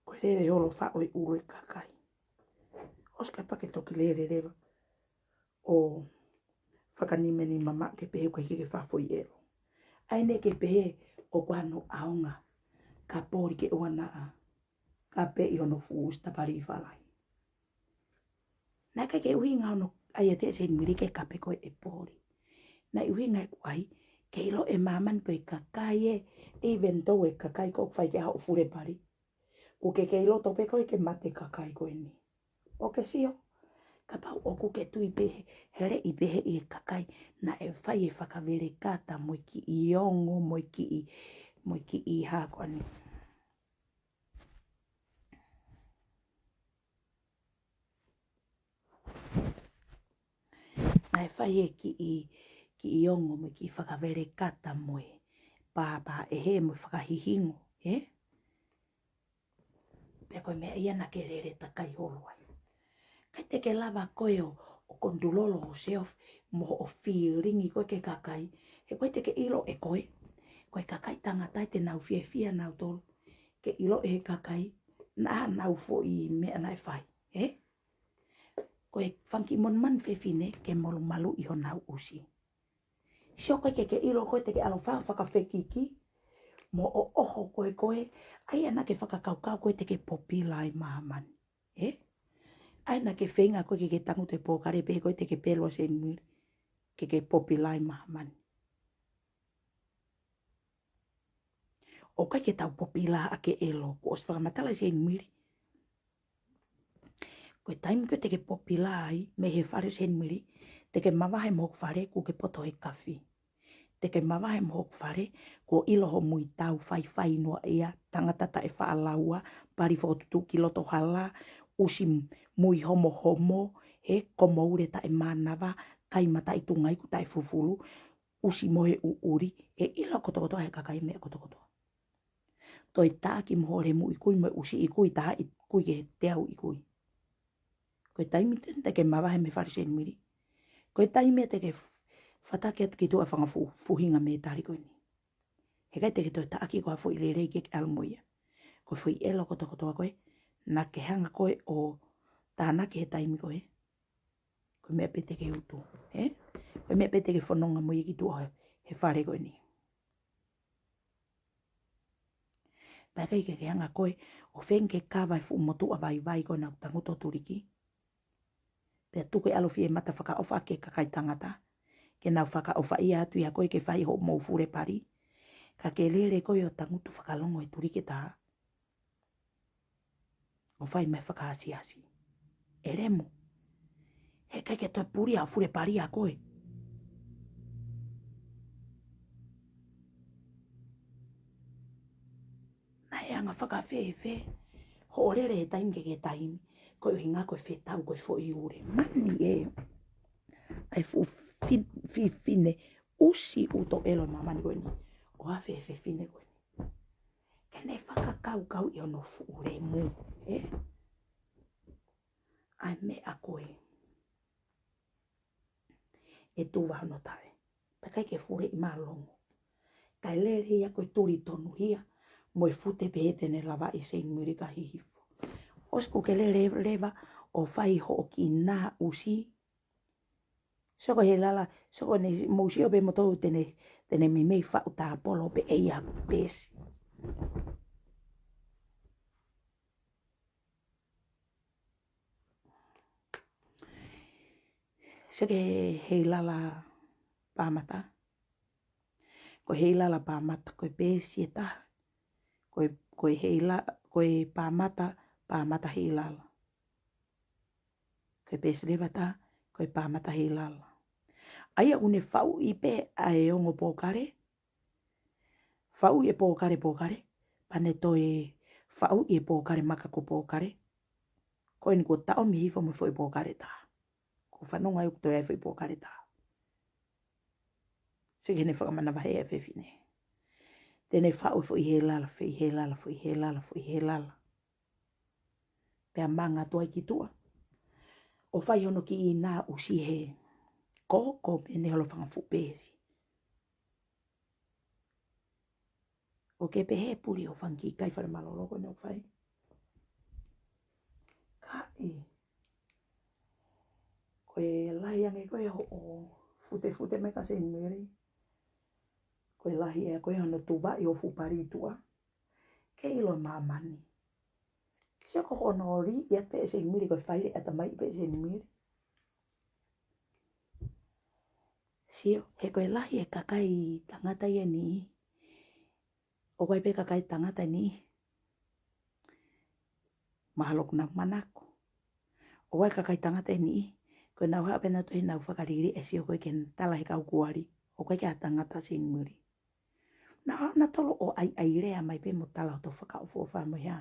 Ko e lele holo faʻo e ʻulu e kakai. ʻOsi ka pea ke toki lele leva ʻo fakanimanima maʻu ke pehē ʻoku ʻikai ke ke fafo ʻi ʻelo. ʻAi eni ke pehē ʻoku ʻi ai hano ʻaonga ka poli ke ʻoua naʻa kape ʻi hono fusi tapali falai. Naʻe ʻikai ke ʻuhinga hono ʻai ʻe Seinimili ke kape ko e poli. Naʻe ʻuhinga ʻeku ʻai ke ʻilo ʻe māmani ko e kakai ē, even though e kakai ko ē ʻoku fai ke haʻo fule pali. ʻOku ke kei loto pē ko ē ke mate kakai ko eni. ʻOku ke sio, kapau ʻoku ke tui pē he, he leʻi pehē ʻi he kakai, naʻe fai e fakavelekata mo e kiʻi ongo, mo e kiʻi, mo e kiʻi hā ko eni. Naʻe fai e kiʻi, kiʻi ongo mo e kiʻi fakavelekata mo e pāpā ʻe he mo e fakahihingo, ē? Pea ko e meʻa ia naʻa ke lele takai holo ai. ʻIkai te ke lava koe ʻo, ʻo control ʻo self mo hoʻo feeling ko ē ki he kakai, ʻE koe te ke ʻilo ʻe koe, ko e kakai tangata ʻe te nau fiefia nautolu ke ʻilo ʻe he kakai naʻa nau foʻi meʻa naʻe fai, ē? Ko e fanga kiʻi monumanu fefine ke molumalu ʻi honau ʻusi. Sio koe ke ke ʻilo koe te ke ʻaloʻofa fakafekiki, mo ʻoʻoho koe koe, ʻai ʻana ke fakakaukau koe te ke popila ʻi māmani. Ē? ʻAi ʻana ke feinga koe ke ke tangutu he pōkale pē koe te ke pelu ʻa Seinimili ke ke popila ʻi māmani. ʻOku ʻikai ke tau popila ʻa ke ʻelo, kuo ʻosi fakamatala ʻe Seinimili. Ko e taimi ko ē te ke popila ai mei he fale ʻo Seinimili, te ke mavahe mo hoku fale kuo ke poto he kafi. Te ke mavahe mo hoku fale, kuo ʻilo ho muitau faifai noa ia, tangata taʻefaʻalaua, pali fokotuʻutuʻu ki loto hala, ʻusi mui homohomo, he komoule taʻemānava, kai mataʻitunga iku taʻefufulu, ʻusi mo e ʻuʻuli, ʻe ʻilo kotokotoa he kakai meʻa kotokotoa. Toe taʻaki mo hoʻo lemu ʻi kui mo e ʻusi ʻi kui, taha ʻi kui ke te au ʻi kui. Ko e taimi te, te ke mavahe mei fale ʻo Seinimili, ko e taimi te ke f-, fataki atu ki tuʻa fanga fu-, fuʻu hinga mētali ko eni. He ʻikai te ke toe taʻaki ko ha foʻi lelei ke ke ʻalu mo ia. Ko e foʻi ʻelo kotokotoa ko ē naʻa ke hanga koe ʻo tānaki he taimi ko ē, ko e meʻa pē te ke utu, ē? Ko e meʻa pē te ke fononga mo ia ki tuʻa he, he fale ko eni. Pea ʻikai ke ke hanga koe ʻo feinga ke kava e fuʻu motuʻa vaivai ko ē naʻa nau tangutu ʻo tuliki. Pea tuku e ʻaloʻofa e mata fakaʻofa ki he kakai tangata, ke nau fakaʻofaʻia atu ʻia koe ke fai hoʻomou fule pali. Ka ke lele koe ʻo tangutu fakalongo he tuliki ʻe taha, ʻo fai mai fakaasiasi. ʻE lemu, he ʻikai ke toe puli ʻa e fule pali ʻa koe. Naʻe anga fakafēfē hoʻo lele he taimi ki he taimi, ko e ʻuhinga ko e fetau ko e foʻi ule. Mani ē, ʻa e fuʻu fi-, fefine ʻusi ʻuto ʻelo ʻi māmani ko eni. ʻOku ʻi fē e fefine ko eni? Ke ne fakakaukau ʻi hono fuʻu lemu, ē? ʻA e meʻa ko ē ʻe tuva hono taʻe. Pea ʻikai ke fuleʻi mālōlō. Kae lele ia ko e tuli tonuhia mo e fute pehē te ne lavaʻi ʻe Seinimili ka hihifo. ʻOsi kuo ke lele leva ʻo fai hoʻo kiʻi nā ʻusi. Sio ko Heilala, sio ko eni, mou sio pē moutolu te ne, te ne meimei faʻu tāpolo pē ʻe ia pesi. Sio ki he Heilala Pāmata. Ko e Heilala Pāmata, ko e pesi ʻe taha. Ko e, ko e Heila-, ko e Pāmata, Pāmata Heilala. Ko e pesi leva ʻe taha, ko e Pāmata Heilala. ʻA ia ʻoku ne faʻuʻi pē ʻa e ongo pōkale, faʻuʻi e pōkale pōkale, pea ne toe faʻuʻi e pōkale maka ko pōkale. Ko eni kuo taʻomi hifo mo e foʻi pōkale ʻe taha. Kuo fanongo ai ʻoku toe ʻi ai e foʻi pōkale ʻe taha. Sio ki heʻene fakamanavahē ʻa e fefine. Te ne faʻu e foʻi Heilala, foʻi Heilala, foʻi Heilala, foʻi Heilala. Pea manga atu ai ki tuʻa ʻo fai hono kiʻi nā ʻusi he koko pē ʻene holo fanga fuʻu pesi. ʻOku ke pehē puli ʻo fanga kiʻi kai fale mālōlō ko eni ʻoku fai. Ka ʻi, ko e lahi ange ko ē hoʻo futefute mai kia Seinimili. Ko e lahi ē ko ē hono tuvaʻi hoʻo fuʻu pali ʻi tuʻa. Ke ʻilo ʻe māmani. Sio ko hono lī ia pē ʻe Seinimili, ko e fai le ʻatamai pē ʻe Seinimili. Sio, he ko e lahi e kakai tangata ia ʻe niʻihi. ʻOku ʻi ai pē kakai tangata ʻe niʻihi, mahalo ʻoku nau manako. ʻOku ʻi ai kakai tangata ʻe niʻihi, ko ʻenau haʻu pē nautolu heʻenau fakaliliʻa e sio ko ē ke tala he kau kuali, ʻoku ʻikai ke ʻi ai ha tangata Seinimili. Nau haʻu nautolu ʻo ʻaiʻai lea mai pē mo tala hoto fakaʻofoʻofa mo e hā.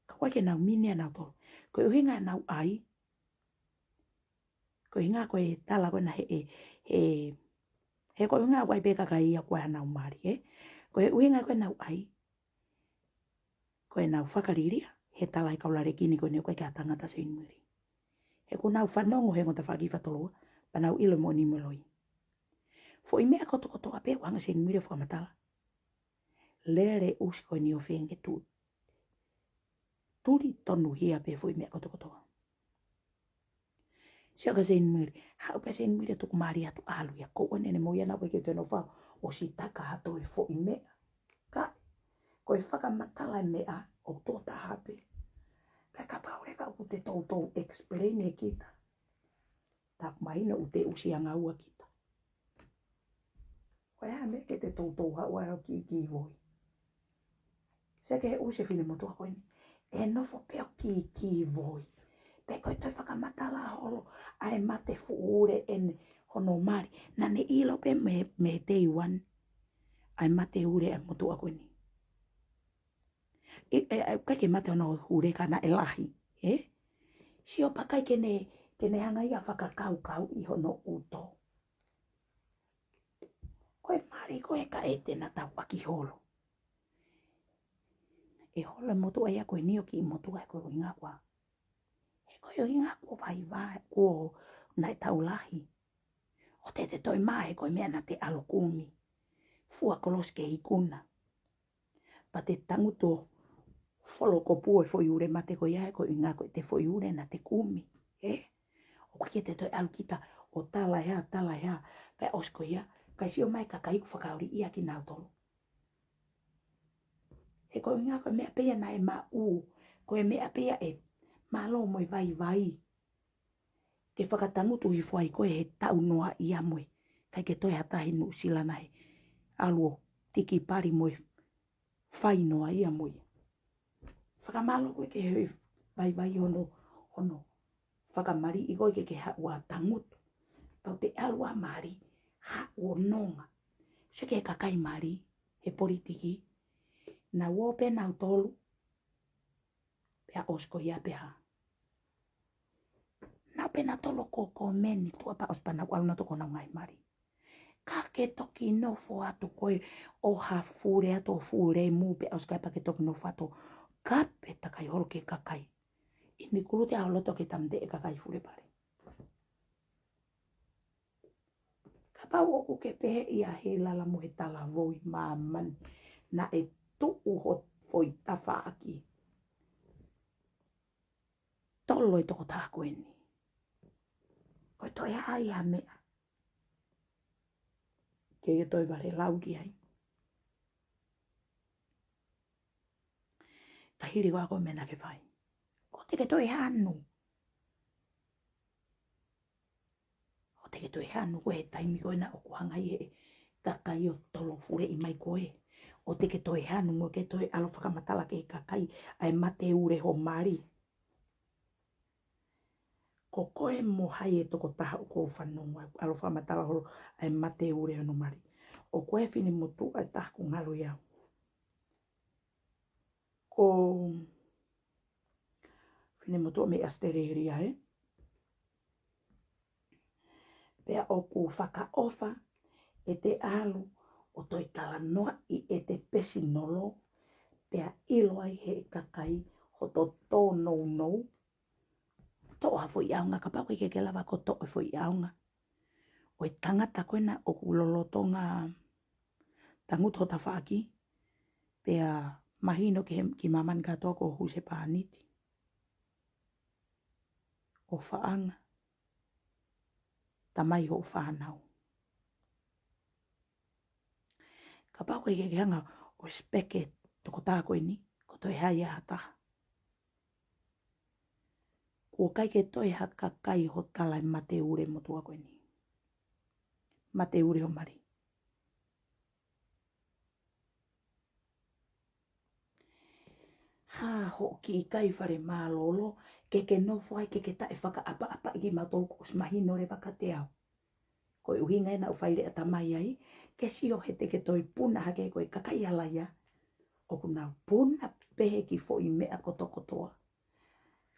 Ka ʻoku ʻikai ke nau mini ʻa nautolu. Ko e ʻuhinga ʻenau ʻai, ko e ʻuhinga ko e tala ko ena he, he, he, he ko e ʻuhinga ʻoku ʻi ai pē kakai ia ʻoku ʻi ai hanau mali, ē? Ko e ʻuhinga ko ē ʻenau ʻai, ko ʻenau fakaliliʻa he tala ʻe he kau Lalekini ko eni ʻoku ʻikai ke ʻi ai ha tangata Seinimili. He kuo nau fanongo he ongo tafaʻaki ʻi Faʻitolua, pea nau ʻilo moʻoni mo loi. Foʻi meʻa kotokotoa pē ʻoku hanga Seinimili ʻo fakamatala. Lele ʻusi ko eni ʻo feinga ke tu-, tuli tonuhia pē foʻi meʻa kotokotoa. Sio kia Seinimili, haʻu pē Seinimili ʻo tuku mali atu ʻalu ia, ko ʻene mo ia naʻa ʻoku ʻikai ke toe nofo ʻo sitaka ha toe foʻi meʻa. Ka, ko e fakamatala e meʻa, ʻoku tō taha pē. Ka kapau leva ʻoku te toutou explain ʻe kita. Taku mahino ʻoku te ʻusi anga ua kita. Ko e hā e meʻa ke te toutou haʻu ai ʻo kikivoi? Sio ki he ʻusi e finemotuʻa ko eni. ʻE nofo pē ʻo kikivoi. Pea ko e toe fakamatala holo ʻa e mate fuʻu ule ʻene hono mali. Naʻa ne ʻilo pē mei, mei day one ʻa e mate ule ʻa e motuʻa ko eni. ʻE, ʻe, ʻe, ʻikai ke mate hono ule ka naʻe lahi, ē? Sio pea ʻikai ke ne, ke ne hanga ia ʻo fakakaukauʻi hono ʻuto. Ko e mali ko ē ka ʻe te na tau ʻaki holo. ʻE holo e motuʻa ia ko eni ʻo kiʻi motuʻa ʻe ko e ʻuhinga kuo. He ko e ʻuhinga kuo vaivai kuo naʻe tau lahi. ʻO te te toe mā he ko e meʻa naʻa te ʻalu kumi. Fua kolosi ke ikuna. Pea te tangutu ʻo folokopu e foʻi ule mate ko ia, ko e ʻuhinga ko e te foʻi ule naʻa te kumi, ē? ʻOku ʻikai ke te toe ʻalu kita ʻo tala ʻe hā, tala ʻe hā, pea ʻosi ko ia, kae sio mai e kakai ʻoku fakaoliʻia kinautolu. He ko e ʻuhinga ko e meʻa pē ia naʻe maʻu, ko e meʻa pē ia ʻe mālō mo e vaivai. Ke fakatangutu hifo ai ko ē he tau noa ia mo e. ʻIkai ke toe ha taha ʻi Nuʻusila naʻe ʻalu ʻo tiki pali mo e fai noa ia mo ia. Fakamālō ko ē ke he vaivai hono, hono fakamaliʻi koe ke ke haʻu ʻo tangutu. Pau te ʻalu ʻo mali, haʻu ʻo nonga. Sio ki he kakai mali, he politiki. Naʻa ō pē nautolu, pea ʻosi ko ia pea hā. Naʻa pē nautolu ko, ko meni tuʻa pea ʻosi pea nau ʻalu nautolu ko honau ngaahi mali. Ka ke toki nofo atu koe ʻo ha fule atu ʻo fule mū pea ʻosi ko ia pea ke toki nofo atu. Ka pē takai holo ki he kakai. ʻIni kuluti ʻa holoto ke tamte e kakai fule pale. Kapau ʻoku ke pehē ia he lala mo he talavou ʻi māmani naʻe tuʻu ho foʻi tafaʻaki. Tolo e tokotaha ko eni. Ko e toe hā ia meʻa. Ke ke toe vale lau ki ai. Ka hili ko ā ko e meʻa naʻa ke fai. ʻO te ke toe hanu. ʻO te ke toe hanu ko e taimi ko ena ʻoku hanga ʻe he kakai ʻo tolo fuleʻi mai koe. ʻO te ke toe hanu mo ke toe ʻalu ʻo fakamatala ki he kakai ʻa e mate ule ho mali. Ko koe mo hai e tokotaha ʻoku ou fanongo ai, ʻalu ʻo fakamatala holo ʻa e mate ule hono mali. ʻO ko e finemotuʻa ʻe taha ʻoku ngalo ia. Ko finemotuʻa mei ʻAositelēlia, ē? Pea ʻoku fakaʻofa ʻete ʻalu ʻo toe talanoaʻi ʻete pesinolo, pea ʻilo ai ʻe he kakai hoto tōnounou. Toʻo ha foʻi ʻaonga, kapau ʻoku ʻikai ke ke lava ʻo toʻo e foʻi ʻaonga ʻo e tangata ko ena ʻoku lolotonga tangutu ho tafaʻaki, pea mahino ki he, ki māmani kātoa ko e husepāniti, ʻofaʻanga, tamai hoʻo fānau. Kapau ʻoku ʻikai ke ke hanga ʻo respect e tokotaha ko eni, ko e toe hā ia ha taha. Kuo ʻikai ke toe ha kakai hoʻo tala e mate ule motuʻa ko eni. Mate ule ho mali. Hā hoʻo kiʻi kai fale mālōlō, ke ke nofo ai ke ke taʻefakaʻapaʻapaʻi kimautolu kuo ʻosi mahino leva kiate au. Ko e ʻuhinga ena ʻoku fai leʻa tamai ai, ke sio he te ke toe puna hake ko e kakai ʻa laia. ʻOku nau puna pehē ki he foʻi meʻa kotokotoa.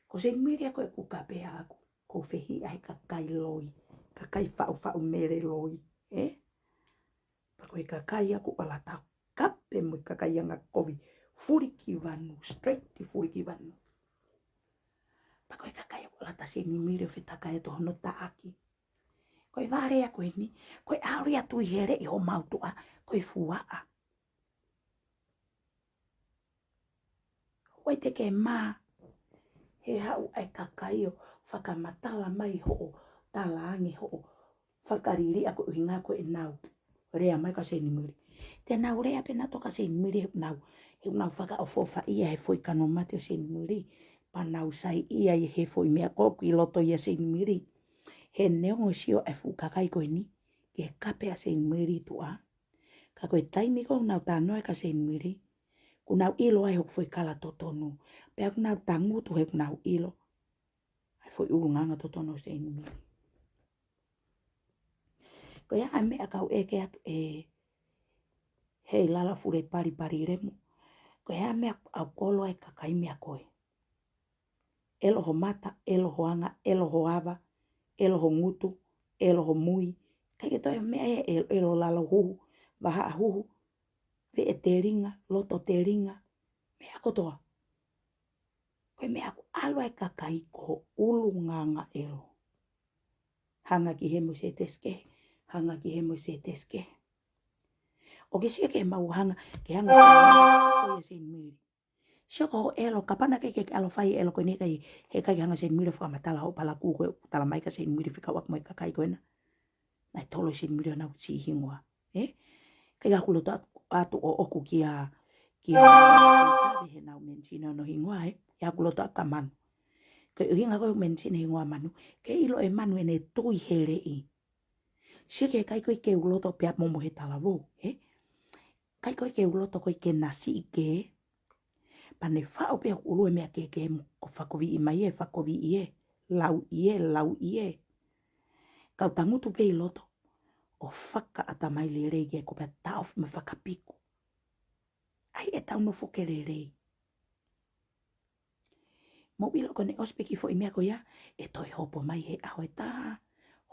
Ko Seinimili ko e kuka pē ʻaʻaku, ʻoku ou fehiʻa he kakai loi, kakai faʻufaʻu mele loi, ē? Pea ko e kakai ʻoku ʻalu ʻo tau kape mo e kakai anga kovi, fuli ki vanu, straight ki fuli ki vanu. Pea ko e kakai ʻoku ʻalu ʻo tau Seinimili ʻo fetakai atu hono taʻaki. Ko e vale ia ko eni, ko e ʻalu ia ʻo tuiheleʻi homau tuʻa, ko e fuaʻa. ʻOua te ke mā, he haʻu ʻa e kakai ʻo fakamatala mai hoʻo talaange hoʻo fakaliliʻa ko e ʻuhinga ko ʻenau lea mai kia Seinimili. Te nau lea pē nautolu kia Seinimili he ʻoku nau, he ʻoku nau fakaʻofoʻofaʻia he foʻi kano mate ʻo Seinimili. Pea nau saiʻia ʻi he foʻi meʻa ko ē ʻoku ʻi loto ia Seinimili. He neongo e sio ʻa e fuʻu kakai ko eni ki he kape ʻa Seinimili tuʻa. Ka ko e taimi ko ē ʻoku nau talanoa ai kia Seinimili, ʻoku nau ʻilo ai hoku foʻi kala totonu. Pea ʻoku nau tangutu he ʻoku nau ʻilo ʻa e foʻi ʻulungaanga totonu ʻo Seinimili. Ko ia ʻa e meʻa ʻoku ou ʻeke atu ē, Heilala Fulepali Palilemu. Ko e hā e meʻa ʻoku kolo ai e kakai meʻa ko ē? ʻElo ho mata, ʻelo ho anga, ʻelo ho ava, ʻelo ho ngutu, ʻelo ho mui. ʻIkai ke toe meʻa ē, ʻelo, ʻelo lalo huhu, vahaʻa huhu, veʻe telinga, loto telinga, meʻa kotoa. Ko e meʻa ʻoku ʻalu ai e kakai ko ho ʻulungaanga ʻelo. Hanga ki he mo e sētesi kehe, hanga ki he mo e sētesi kehe. ʻOku ke sio ki he mau hanga, ke hanga ko ia Seinimili. Sio ko ho ʻelo, kapau naʻe ʻikai ke ke ʻalu ʻo fai e ʻelo ko eni ʻikai, he ʻikai ke hanga Seinimili ʻo fakamatala hoʻo palakū ko ē ʻoku tala mai kia Seinimili fekauʻaki mo e kakai ko ena. Naʻe tolo ʻe Seinimili honau siʻi hingoa. Ē? ʻIkai haʻaku loto atu, atu ʻoʻoku kia, kia, he ʻenau mention hono hingoa, ē? ʻIkai haʻaku loto atu kia Manu. Ko e ʻuhinga ko e mention e hingoa Manu, ke ʻilo ʻe Manu ʻene tuiheleʻi. Sio ki he kakai ko ē ʻoku ke uloto pea mo mo he talavou, ē? Kakai ko ē ʻoku ke uloto ko ē ke nasi ʻi ke, pea ne faʻo pē hoku ʻulu he meʻa kehekehe mo ko fakoviʻi mai ē, fakoviʻi ē, lauʻi ē, lauʻi ē. Kau tangutu pē ʻi loto ʻo fakaʻatamai lelei ke ko pea taʻofi mo fakapiko. ʻAi ʻetau nofo ke lelei. Mou ʻilo ko ʻene ʻosi pē kiʻi foʻi meʻa ko ia, ʻe toe hopo mai he ʻaho ʻe taha,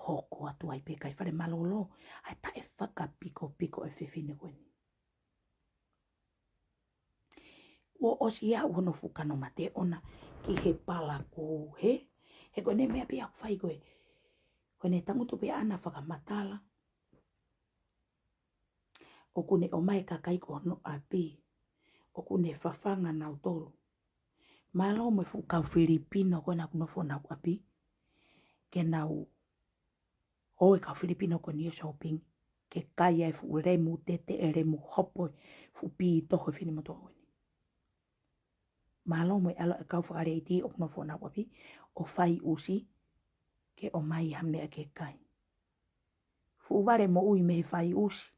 hoko atu ai pē kae fale mālōlō, ʻa e taʻefakapikopiko ʻo e fefine ko eni. Kuo ʻosi ia hono fuʻu kano mate ʻona ki he palakū, hē? He ko ʻene meʻa pē ʻoku fai ko ē, ko ʻene tangutu pē ʻana ʻo fakamatala. ʻOku ne ʻomai e kakai ki hono ʻapi. ʻOku ne fafanga nautolu. Mālō mo e fuʻu kau Filipino ko ena ʻoku nofo honau ʻapi. Ke nau ō e kau Filipino ko eni ʻo shopping. Ke kai ai e fuʻu lemu, teteʻe lemu, hopo e fuʻu pītohi e finemotuʻa ko eni. Mālō mo e ʻalu e kau fakalēti ʻoku nofo honau ʻapi ʻo fai ʻusi ke ʻomai ha meʻa ke kai. Fuʻu vale moʻui mei he fai ʻusi.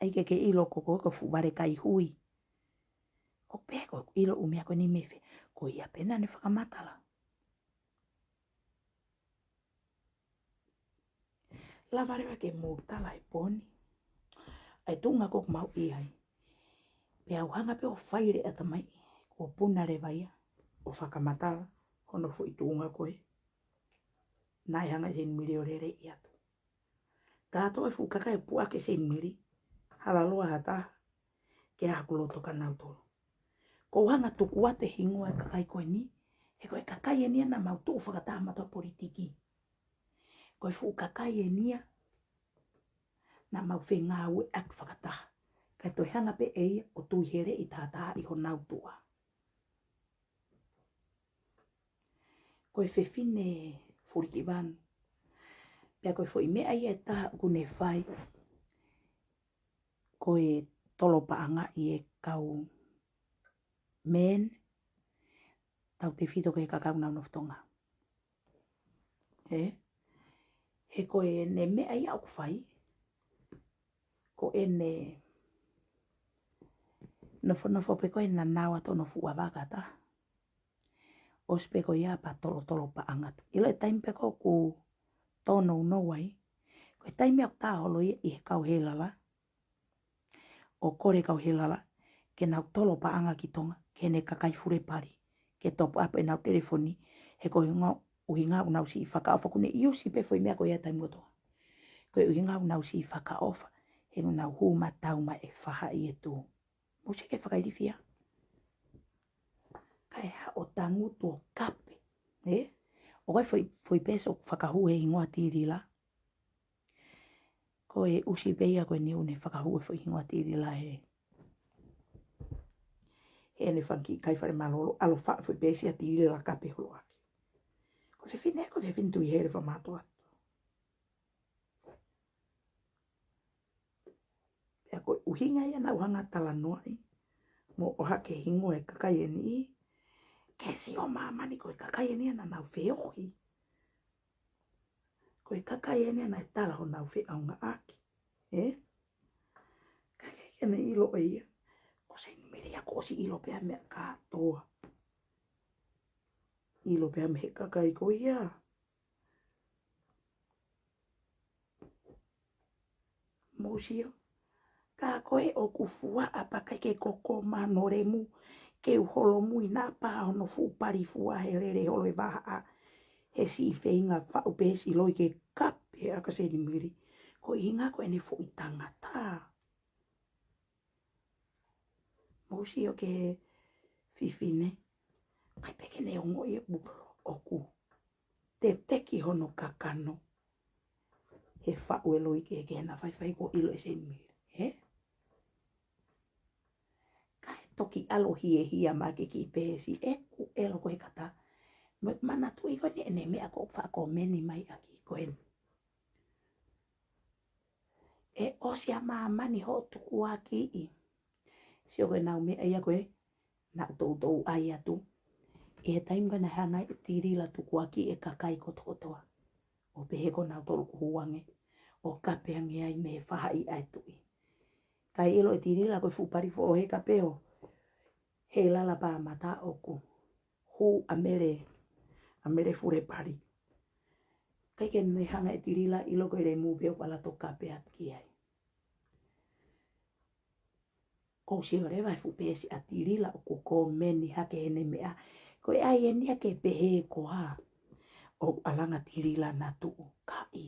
ʻAi ke ke ʻilo ko koe ko e fuʻu vale kai hui. ʻOku pehē ko e ʻilo ʻū meʻa ko eni mei fē? Ko ia pē naʻa ne fakamatala. Lava leva ke mou tala e poini. ʻA e tuʻunga ko ē ʻoku mau ʻi ai. Pea u hanga pē ʻo fai e ʻatamai, kuo puna leva ia ʻo fakamatala hono foʻi tuʻunga ko ē naʻe hanga ʻe Seinimili ʻo lele atu. Kātoa e fuʻu kakai ʻoku puʻaki ʻe Seinimili, hala loa ha taha ke ʻai haku loto kia nautolu. Ko u hanga tuku atu e hingoa e kakai ko eni, he ko e kakai eni ia naʻa mau tuʻu fakataha mautolu he politiki. Ko e fuʻu kakai eni ia naʻa mau fengāueʻaki fakataha, kae toe hanga pē ʻe ia ʻo tuiheleʻi tātā ʻi honau tuʻa. Ko e fefine Fulikivanu. Pea ko e foʻi meʻa ia ʻe taha ʻoku ne fai, ko e tolo paʻanga ʻi he kau men, tautefito ki he kakai ʻoku nau nofo Tonga. Ē? He ko ʻene meʻa ia ʻoku fai, ko ʻene nofonofo pē ko ē naʻa nau ʻato nofo ʻa vaka ta. ʻOsi pē ko ia pea tolotolo paʻanga atu. ʻIlo e taimi pē ko ē ʻoku tōnounou ai, ko e taimi ʻoku tā holo ia ʻi he kau Heilala, ʻo kole e kau Heilala ke nau tolo paʻanga ki Tonga, ki heʻene kakai Fulepali, ke top up ʻenau telefoni, he ko e ʻuhinga, ʻuhinga ʻoku nau siʻi fakaʻofa, ʻoku ne ʻi ʻusi pē foʻi meʻa ko ia taimi kotoa. Ko e ʻuhinga ʻoku nau siʻi fakaʻofa, he ʻoku nau hū matau mai e fahaʻi e tū. Mou sio ki he fakailifia. Kae haʻu ʻo tangutu ʻo kape, ē? ʻOku ʻi ai e foʻi, foʻi peesi ʻoku fakahū he hingoa Tilila. Ko e ʻusi pē ia ko eni ʻoku ne fakahū e foʻi hingoa Tilila he, heʻene fanga kiʻi kai fale mālōlō, ʻalu ʻo faʻu e foʻi peesi ʻa Tilila kape holo ʻaki. Ko e fefine, ko e fefine tui hele fakamātoato. Pea ko e ʻuhinga ia naʻá ku hanga ʻo talanoaʻi mo ʻohake hingoa e kakai ʻe niʻihi, ke sio ʻa māmani ko e kakai ʻe niʻihi naʻa nau feohi. Ko e kakai ʻe niʻihi naʻe tala honau feʻaongaʻaki. Ē? Kae kehe ke ne ʻilo ʻe ia ko Seinimili ia kuo ʻosi ʻilo pē ʻa e meʻa kātoa. ʻIlo pē ʻa e meʻa he kakai ko ia. Mou sio, ka ko e ʻoku fuaʻa pē ʻikai ke koko mano lemu, ke u holomui naʻa pā hono fuʻu pali fua he lele holo e vahaʻa, he siʻi feinga faʻu peesi loi ke kape ʻa Seinimili. Ko e ʻuhinga ko ʻene foʻi tangata. Mou sio ki he fefine, ʻikai pē ke ne ongoʻi ʻe ia ʻoku teteki hono kakano he faʻu e loi kehekehe naʻa faifai kuo ʻilo ʻe Seinimili, ē? Kae toki ʻalu ʻo hiehia mai ki he kiʻi peesi, ʻeku ʻelo ko e kata. Mo e manatuʻi ko eni ʻene meʻa ko e faʻa kōmeni mai ʻaki ko eni. ʻE ʻosi ʻa māmani hoʻo tukuakiʻi. Sio ko ʻenau meʻa ia ko ē naʻa ku toutou ʻai atu. ʻI he taimi ko ē naʻe hanga ai ʻe Tilila tukuakiʻi e kakai kotokotoa, ʻo pehē ko nautolu ʻoku hū ange ʻo kape ange ai mei he faʻahi ʻa e tuʻi. Kae ʻilo ʻe Tilila ko e fuʻu pali fua ʻo e kape ʻo Heilala Pāmata ʻoku hū ʻa Mele, ʻa Mele Fulepali. ʻIkai ke ne hanga ʻe Tilila ʻo ʻilo ko e lemu pē ʻoku ala ʻo kape atu ki ai. Ko u sio leva he fuʻu peesi ʻa Tilila ʻoku kōmeni hake ʻene meʻa. Ko e ʻai eni ia ke pehē ko ā ʻoku ʻalu ange ʻa Tilila ʻo tuʻu, kaʻi.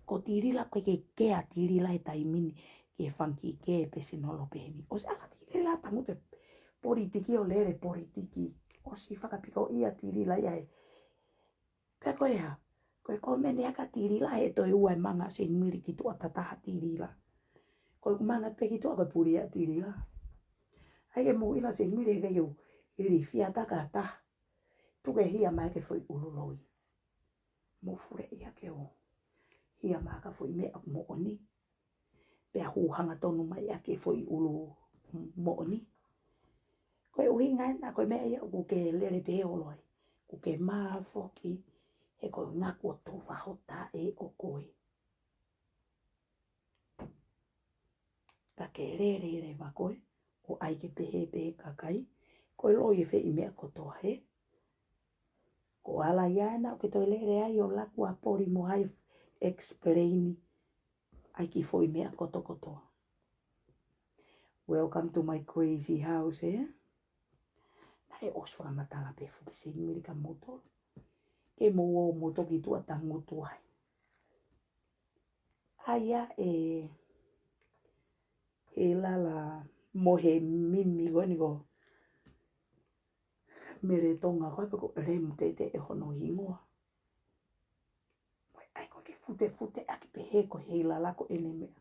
Ko Tilila ʻoku ʻikai ke kea ʻa Tilila he taimi ni ki he fanga kiʻi kē pēsonolo pehē ni. ʻOsi ʻalu ʻa Tilila ʻo tangutu he politiki ʻo lele politiki. ʻOsi fakapikoʻia ʻa Tilila ia he Pea ko e hā, ko e kōmeni ʻa Tilila he toe ua e manga ʻa Seinimili ki tuʻa, tataha ʻa Tilila. Ko e manga pē ki tuʻa ko e puli ʻa Tilila. ʻAi ke mou ʻilo ʻa Seinimili he ʻikai ke u ilifia ʻe ha taha. Tuku ke hia mai ki he foʻi ʻulu loi. Mou fule ia ke u hia mai ki ha foʻi meʻa moʻoni. Pea hū hangatonu mai ʻaki e foʻi ʻulu moʻoni. Ko e ʻuhinga ena ko e meʻa ia ʻoku ke lele pē holo ai. ʻOku ke mā foki he ko e ngaahi kuo tufa ho taʻe ʻo koe. Ka ke lele leva koe ʻo ʻai ke pehē pē ʻe he kakai ko e loi e foʻi meʻa kotoa he. Ko e ala ia ena ʻoku ke toe lele ai ʻo laku ʻa poli mo hai explain ʻa e kiʻi foʻi meʻa kotokotoa. Welcome to my crazy house, ē? Naʻe ʻosi fakamatala pē foki ʻe Seinimili kia moutolu ke mou ō moutolu ki tuʻa ʻo tangutu ai. ʻAi ia ē, Heilala mo e mimi ko eni ko Mele Tonga ko ē pe ko Lemu Teʻeteʻe hono hingoa. Ko e ʻai ko ē ke futefute ʻaki pehē ko Heilala ko ʻene meʻa.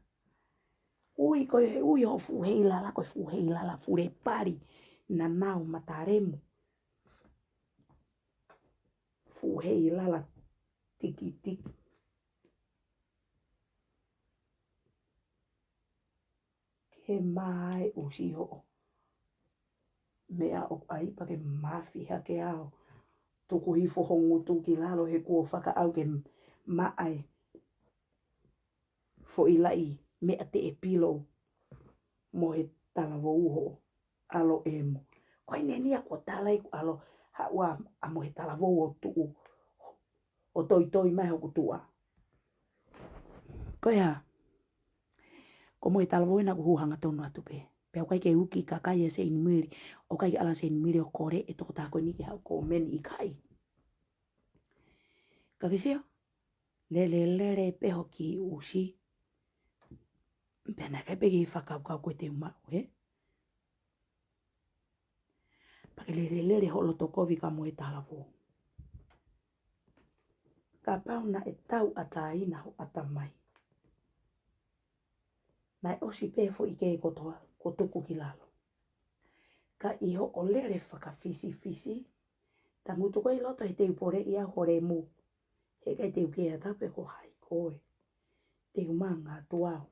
Ui ko e ui hoʻo fuʻu Heilala ko e fuʻu Heilala Fulepali, Nanau Matalemu. Fuʻu Heilala Tikitiki. Ke mā e ʻusi hoʻo meʻa ʻoku ʻai pea ke mafi hake ʻo tuku hifo ho ngutu ki lalo he kuo fakaʻau ke maʻa e foʻi laʻi meʻa teʻe pilou mo e talavou hoʻo ʻAlo ʻEmu. Ko ʻene nia kuo tala ʻeku ʻalo, haʻu ʻa mo e talavou ʻo tuʻu ʻo toitoi mai hoku tuʻa. Ko e hā, ko mo e talavou ena ʻoku hū hangatonu atu pē. Pea ʻoku ʻikai ke uki kakai ʻa Seinimili, ʻoku ʻikai ke ala ʻa Seinimili ʻo kole e tokotaha ko eni ke haʻu ʻo kōmeni, ʻikai. Ka ke sio, lele lele pē hoʻo kiʻi ʻusi. Pea naʻe ʻikai pē ke fakakaukau ko e te u maʻu, ē? Pea ke lele lele hoʻo loto kovi kia mo e talavou. Kapau naʻe tauʻatāina ho ʻatamai, Naʻe ʻosi pē foʻi kē kotoa, kuo tuku ki lalo. Ka ʻi hoʻo lele fakafisifisi, tangutu koe ʻi loto he te u poleʻi au ho lemu. Heʻikai te u kē atu pe ko hai koe. Te u mangatu au.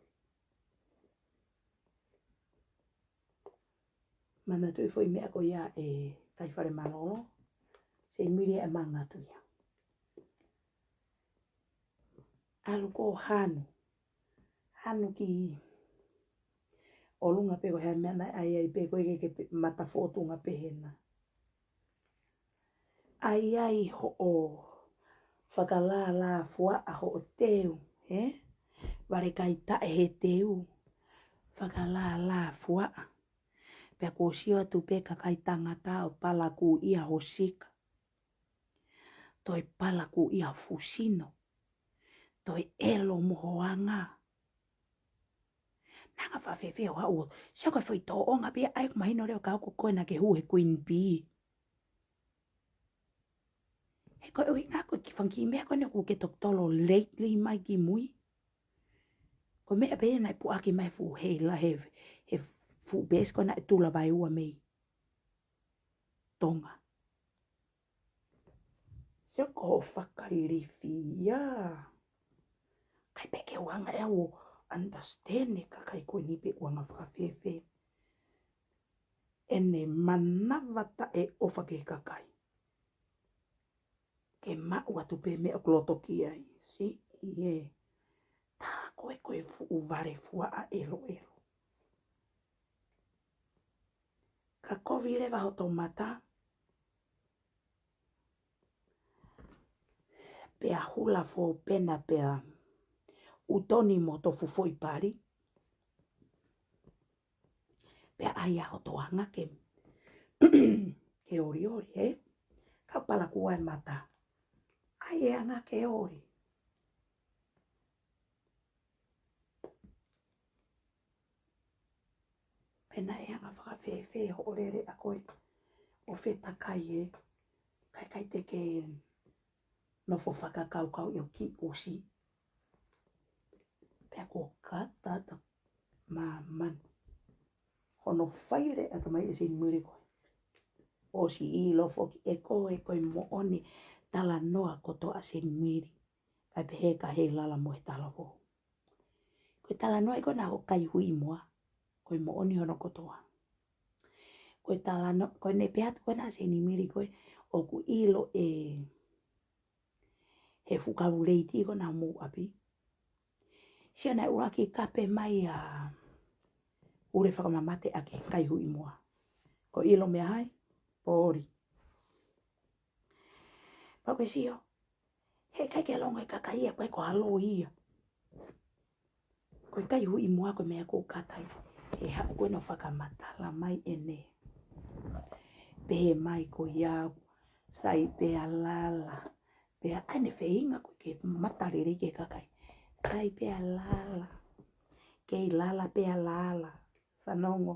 Manatuʻi foʻi meʻa ko ia ʻe Taifale Malolo. Seimili ʻe mangatu ia. ʻAlu ko hanu. Hanu ki ʻolunga pe ko e hā e meʻa naʻe ʻai ai pe ko e ke, ke pe-, mata fōtunga pehē na. ʻAi ai hoʻo fakalālāfuaʻa hoʻo teu, he? Vale kai taʻe he teu. Fakalālāfuaʻa. Pea kuo sio atu pē kakai tangata ʻo palakū ia ho sika. Toe palakū ia ho fuʻu sino. Toe ʻelo mo ho anga. Naʻa ngā fakafēfē ʻo haʻu. Sio ko e foʻi tōʻonga pē ia ʻai ko mahino leo ka ko koe naʻa ke hū he Queen Bee. He ko e ʻuhinga ko e kiʻi fanga kiʻi meʻa ko eni kuo ke tokotolo lately mai ki mui. Ko e meʻa pē ia naʻe puʻaki mai fuʻu heila he, he fuʻu peesi ko ē naʻe tula vaeua mei Tonga. Sio ko hoʻo fakailifi ia. ʻIkai pē ke u hanga ʻe au ʻo understand e kakai ko eni pe ʻoku anga fakafēfē ʻene manava taʻeʻofa ki he kakai. Ke maʻu atu pē meʻa ʻoku loto ki ai. Siʻi ē. Tā ko e ko e fuʻu vale fuaʻa ʻeloʻelo. Ka kovi leva hoto mata. Pea hula fōpena pea ʻutoni mo tofu foʻi pali. Pea ʻai ʻa hoto anga ke, ke olioli, he? Ka palakū ʻa e mata. ʻAi e anga ke oli. Pea naʻe anga fakafēfē hoʻo lele ʻa koe ʻo fetakai ē. Kae ʻikai te ke nofo fakakaukau ʻi ho kiʻi ʻusi. Pea kuo kata ʻa māmani. Hono fai lea atu mai ʻe Seini Mili ko ē. ʻOsi ʻilo foki ʻe koe ko e moʻoni talanoa kotoa ʻa Seini Mili. Kae pehē kia Heilala mo e talavou. Ko e talanoa ʻi ko ena ʻo Kaihuʻimoa. Ko e moʻoni hono kotoa. Ko e talanoa, ko ʻene pehē atu ko ena ʻa Seini Mili ko ē ʻoku ʻilo ʻe he fuʻu kavuleiti ko ena mou ʻapi. Sio naʻe ʻuluaki kape mai ʻa Ule Fakamamate ʻaki Kaihuʻimoa. Ko e ʻilo meʻa hai? Pōli. Pea ko e sio. Heʻikai ke longo e kakai ia, ko e ko alo ia. Ko e Kaihuʻimoa ko e meʻa ko katai. He haʻu ko ena ʻo fakamatala mai ʻene. Pehē mai ko ia, sai pea lala. Pea ʻai ʻene feinga ko e ke mata lelei ki he kakai. Sai pea lala. Kei lala pea lala. Fanongo.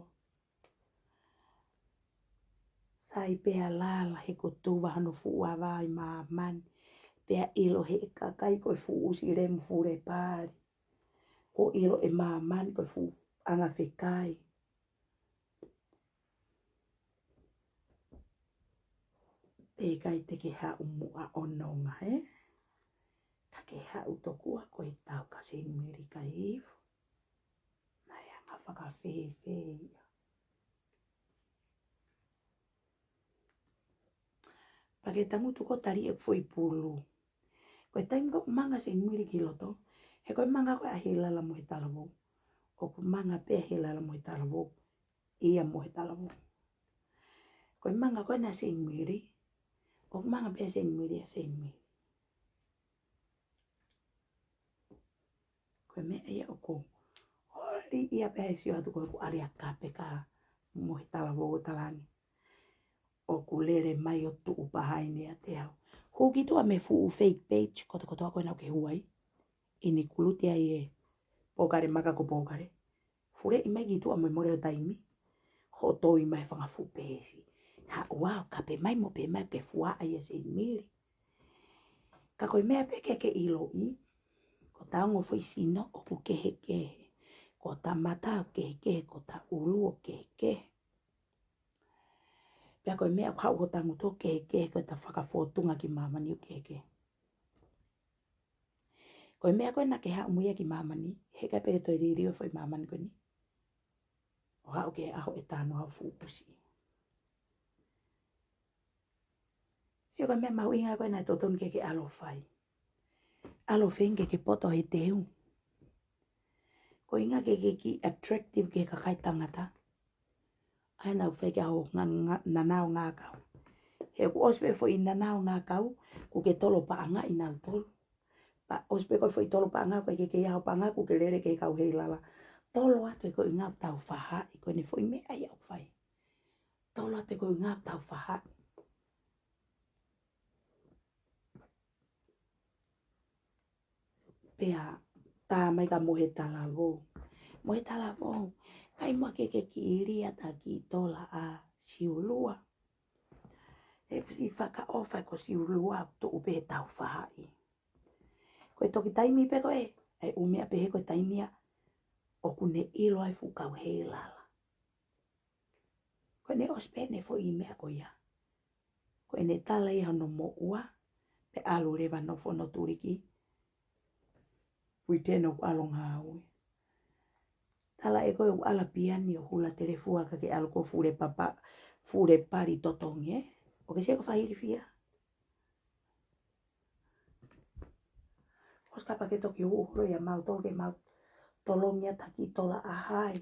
Sai pea lala he ko tuva hono fuʻu ava ʻi māmani. Pea ʻilo he kakai ko e fuʻu ʻusi lemu fule pali. Ko ʻilo ʻe māmani ko e fuʻu anga fekai. Pea ʻikai te ke haʻu muʻa ʻo nonga, he? Ka ke haʻu tokua ko e tau ka Seini Mili ka ifu. Naʻe anga fakafēfē ia. Pea ke tangutu ko tali e foʻi pulu. Ko e taimi ko ē ʻoku manga Seini Mili ki loto. He ko e manga ko ē ʻa Heilala mo e talavou. ʻOku manga pē ʻa Heilala mo e talavou. Ia mo e talavou. Ko e manga ko ena ʻa Seini Mili. ʻOku manga pē ʻa Seini Mili ʻa Seini Mili. Ko e meʻa ia ʻoku holi ia pea he sio atu ko ē ʻoku ʻalu ʻa Kape ka mo e talavou ʻo talaange. ʻOku lele mai ʻo tuʻu pahai ni ʻa te au. Hū ki tuʻa mei he fuʻu fake page kotokotoa ko ena ʻoku ke hū ai. ʻInikuluti ai e Pōkale Maka ko Pōkale. Fuleʻi mai ki tuʻa mo e mole ʻo taimi. Hoʻo toi mai fanga fuʻu peesi. Haʻu ʻo Kape mai mo pehē mai ke fuaʻa ia Seini Mili. Ka ko e meʻa pē ke ke ʻiloʻi, ko ʻeta ongo foʻi sino ʻoku kehekehe. ko ʻeta mata ʻoku kehekehe, ko ʻeta ʻulu ʻoku kehekehe. Pea ko e meʻa ʻoku haʻu ʻo tangutu ʻoku kehekehe, ko ʻeta fakafōtunga ki māmani ʻoku kehekehe. Ko e meʻa ko ē naʻa ke haʻu mo ia ki māmani, heʻikai pē ke toe liliu e foʻi māmani ko eni ʻo haʻu ki he ʻaho ʻe taha noa ʻo fuʻu ʻusi. Sio, ko e meʻa mahuʻinga ko ē naʻe totonu ke ke ʻalu ʻo fai. ʻAlu ʻo feinga ke ke poto he teu. Ko e ʻuhinga ke ke kiʻi attractive ki he kakai tangata. ʻA ia naʻa nau fai ki ai hoʻo nga-, nga-, nanao ngākau. He kuo ʻosi pē foʻi nanao ngākau, kuo ke tolo paʻanga ʻi nautolu. Pea ʻosi pē ko e foʻi tolo paʻanga, ko e ke ke ʻi ai ho paʻanga, kuo ke lele ki he kau heilala. Tolo atu e ko e ʻuhinga ʻoku tau fahaʻi, ko ʻene foʻi meʻa ia ʻoku fai. Tolo atu e ko e ʻuhinga ʻoku tau fahaʻi. Pea tā mai ka mo he talavou. Mo he talavou, ʻikai muʻa ke ke kiʻi lea atu ki tola ʻa Siulua. He ʻoku siʻi fakaʻofa ko Siulua ʻoku tuʻu pē he tau fahaʻi. Ko e toki taimi pē ko ē, ʻa e ʻū meʻa pehē ko e taimi ia ʻoku ne ʻilo ai fuʻu kau heilala. Ko ʻene ʻosi pē ʻene foʻi meʻa ko ia. Ko ʻene tala ia hono moʻua, pea ʻalu leva ʻo nofo ʻo tuliki. Puiteno ʻoku ʻalu ʻo ngāue. Tala ē ko e ʻoku ʻalu ʻo piani ʻo hula telefua ka ke ʻalu ko e fule papa, fule pali totongi ē. ʻOku ke sio ko e fai ilifia. ʻOsi kapau ke toki hū holo ia mautolu ke mau tolongi atu ha kiʻi tola ʻa hai.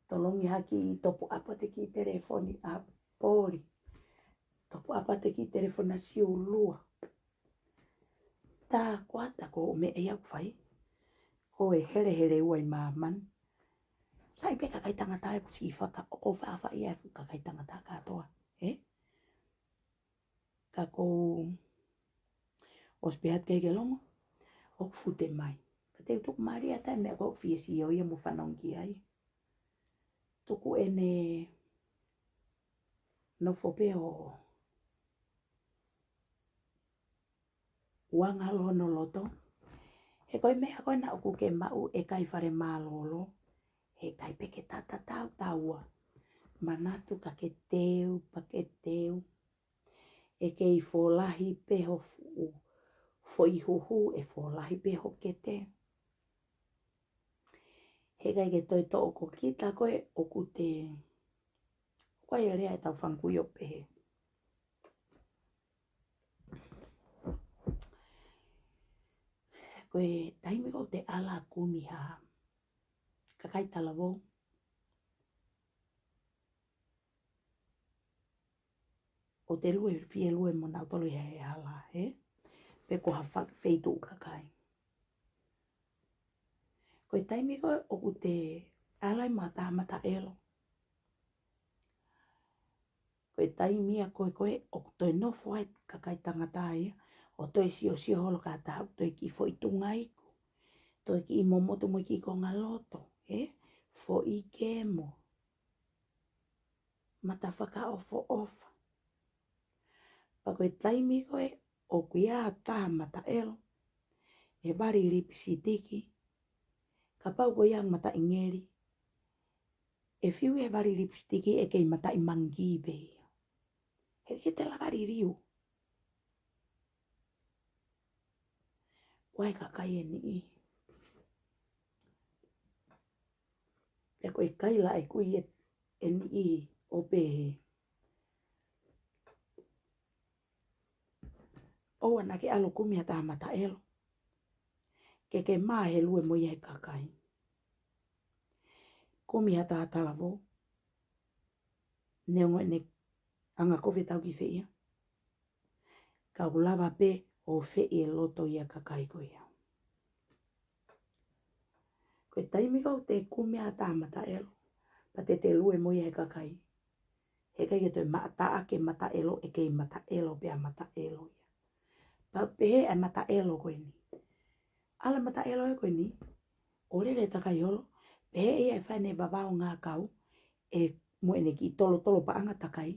Tolongi ha kiʻi topuʻapu atu e kiʻi telefoni ʻa Poli. Topuʻapu atu e kiʻi telefoni ʻa Siulua. Tā ko ʻeta ko e meʻa ia ʻoku fai. Ko e helehele ua ʻi māmani. Sai pē kakai tangata ē ʻoku siʻi fakaʻofoʻofa ia e fuʻu kakai tangata kātoa. Ē? Ka ko ʻosi pē atu ke ke longo, ʻoku fute mai. Ka te u tuku mālie atu e meʻa ko ē ʻoku fie sio ia mo fanongo ki ai. Tuku ʻene nofo pē ʻo uanga lono loto. He ko e meʻa ko ē naʻa ʻoku ke maʻu ʻe kai fale mālōlō. Heʻikai pē ke tatatau taua. Manatu ka ke teu, pea ke teu. ʻE kei folahi pē ho fuʻu, foʻi huhu ʻe folahi pē ho kete. Heʻikai ke toe toʻo ko kita ko ē ʻoku te, ko e lea ʻe tau fanga kui ʻo pehē. Ko e taimi ko ē ʻoku te ala kumi ha kakai talavou. ʻOku te lue, fie lue mo nautolu ʻi he hala, ē? Pe ko ha fa-, feituʻu kakai. Ko e taimi ko ē ʻoku te ala ai mo ha taha mataʻelo. Ko e taimi ia ko ē ko ē ʻoku toe nofo ai kakai tangata ia, ʻo toe siosio holo ka taha ʻoku toe kiʻi foʻi tunga iku. Toe kiʻi momotu mo e kiʻi konga loto, ē? Foʻi kemo. Mata fakaʻofoʻofa. Pea ko e taimi ko ē ʻoku ʻi ai ha taha mataʻelo, ʻe vali lipisitiki, kapau ko ia mataʻi ngeli, ʻe fiu ʻe vali lipisitiki ʻe kei mataʻi mangi pē ia. Heʻikai te lava liliu. Ko e kakai ʻe niʻihi. Pea ko e kaila ʻe kui ʻe, ʻe niʻihi ʻo pehē. ʻOua naʻa ke ʻalu kumi ha taha mataʻelo. Ke ke mā he lue mo ia he kakai. Kumi ha taha talavou. Neongo ʻene anga kovi e tau ki fē ia. Ka ʻoku lava pē ʻo feʻi e loto ia kakai ko ia. Ko e taimi ko ē ʻoku te kumi ha taha mataʻelo, pea te te lue mo ia he kakai. Heʻikai ke toe mataʻaki e mataʻelo, ʻe kei mataʻelo pē ʻa e mataʻelo ia. Pea pehē ʻa e mataʻelo ko eni. Ala mataʻelo ē ko eni, ʻo lele takai holo, pehē ia ʻe fai ʻene vavao ngākau, ʻe mo ʻene kiʻi tolotolo paʻanga takai,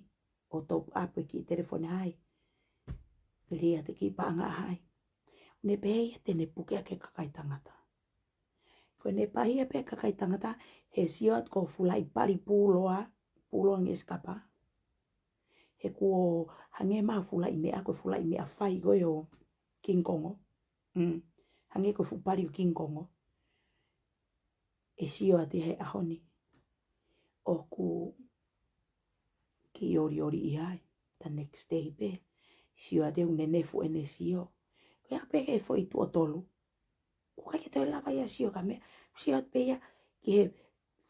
ʻo top up e kiʻi telefoni hai. Pili ia te kiʻi paʻanga hai. Ne pehē ia te ne puke ʻaki e kakai tangata. Ko Ko ʻene pāhia pē kakai tangata, he sio atu ko e fulaʻi pali pūloa, pūloa ngeʻesi kapa. He kuo hangē mai fulaʻi meʻa, ko e fulaʻi meʻa fai ko ē ʻo King Kongo. Mm. Hangē ko e fuʻu pali ʻo King Kongo. ʻE sio atu he ʻaho ni. ʻOku kiʻi olioli ʻi ai. The next day pē. Sio atu ʻoku nenefu ʻene sio. Ko ia pē ke foʻi tuʻo tolu. ʻOku ʻikai ke toe lava ia sio ka meʻa. Sio atu pē ia ki he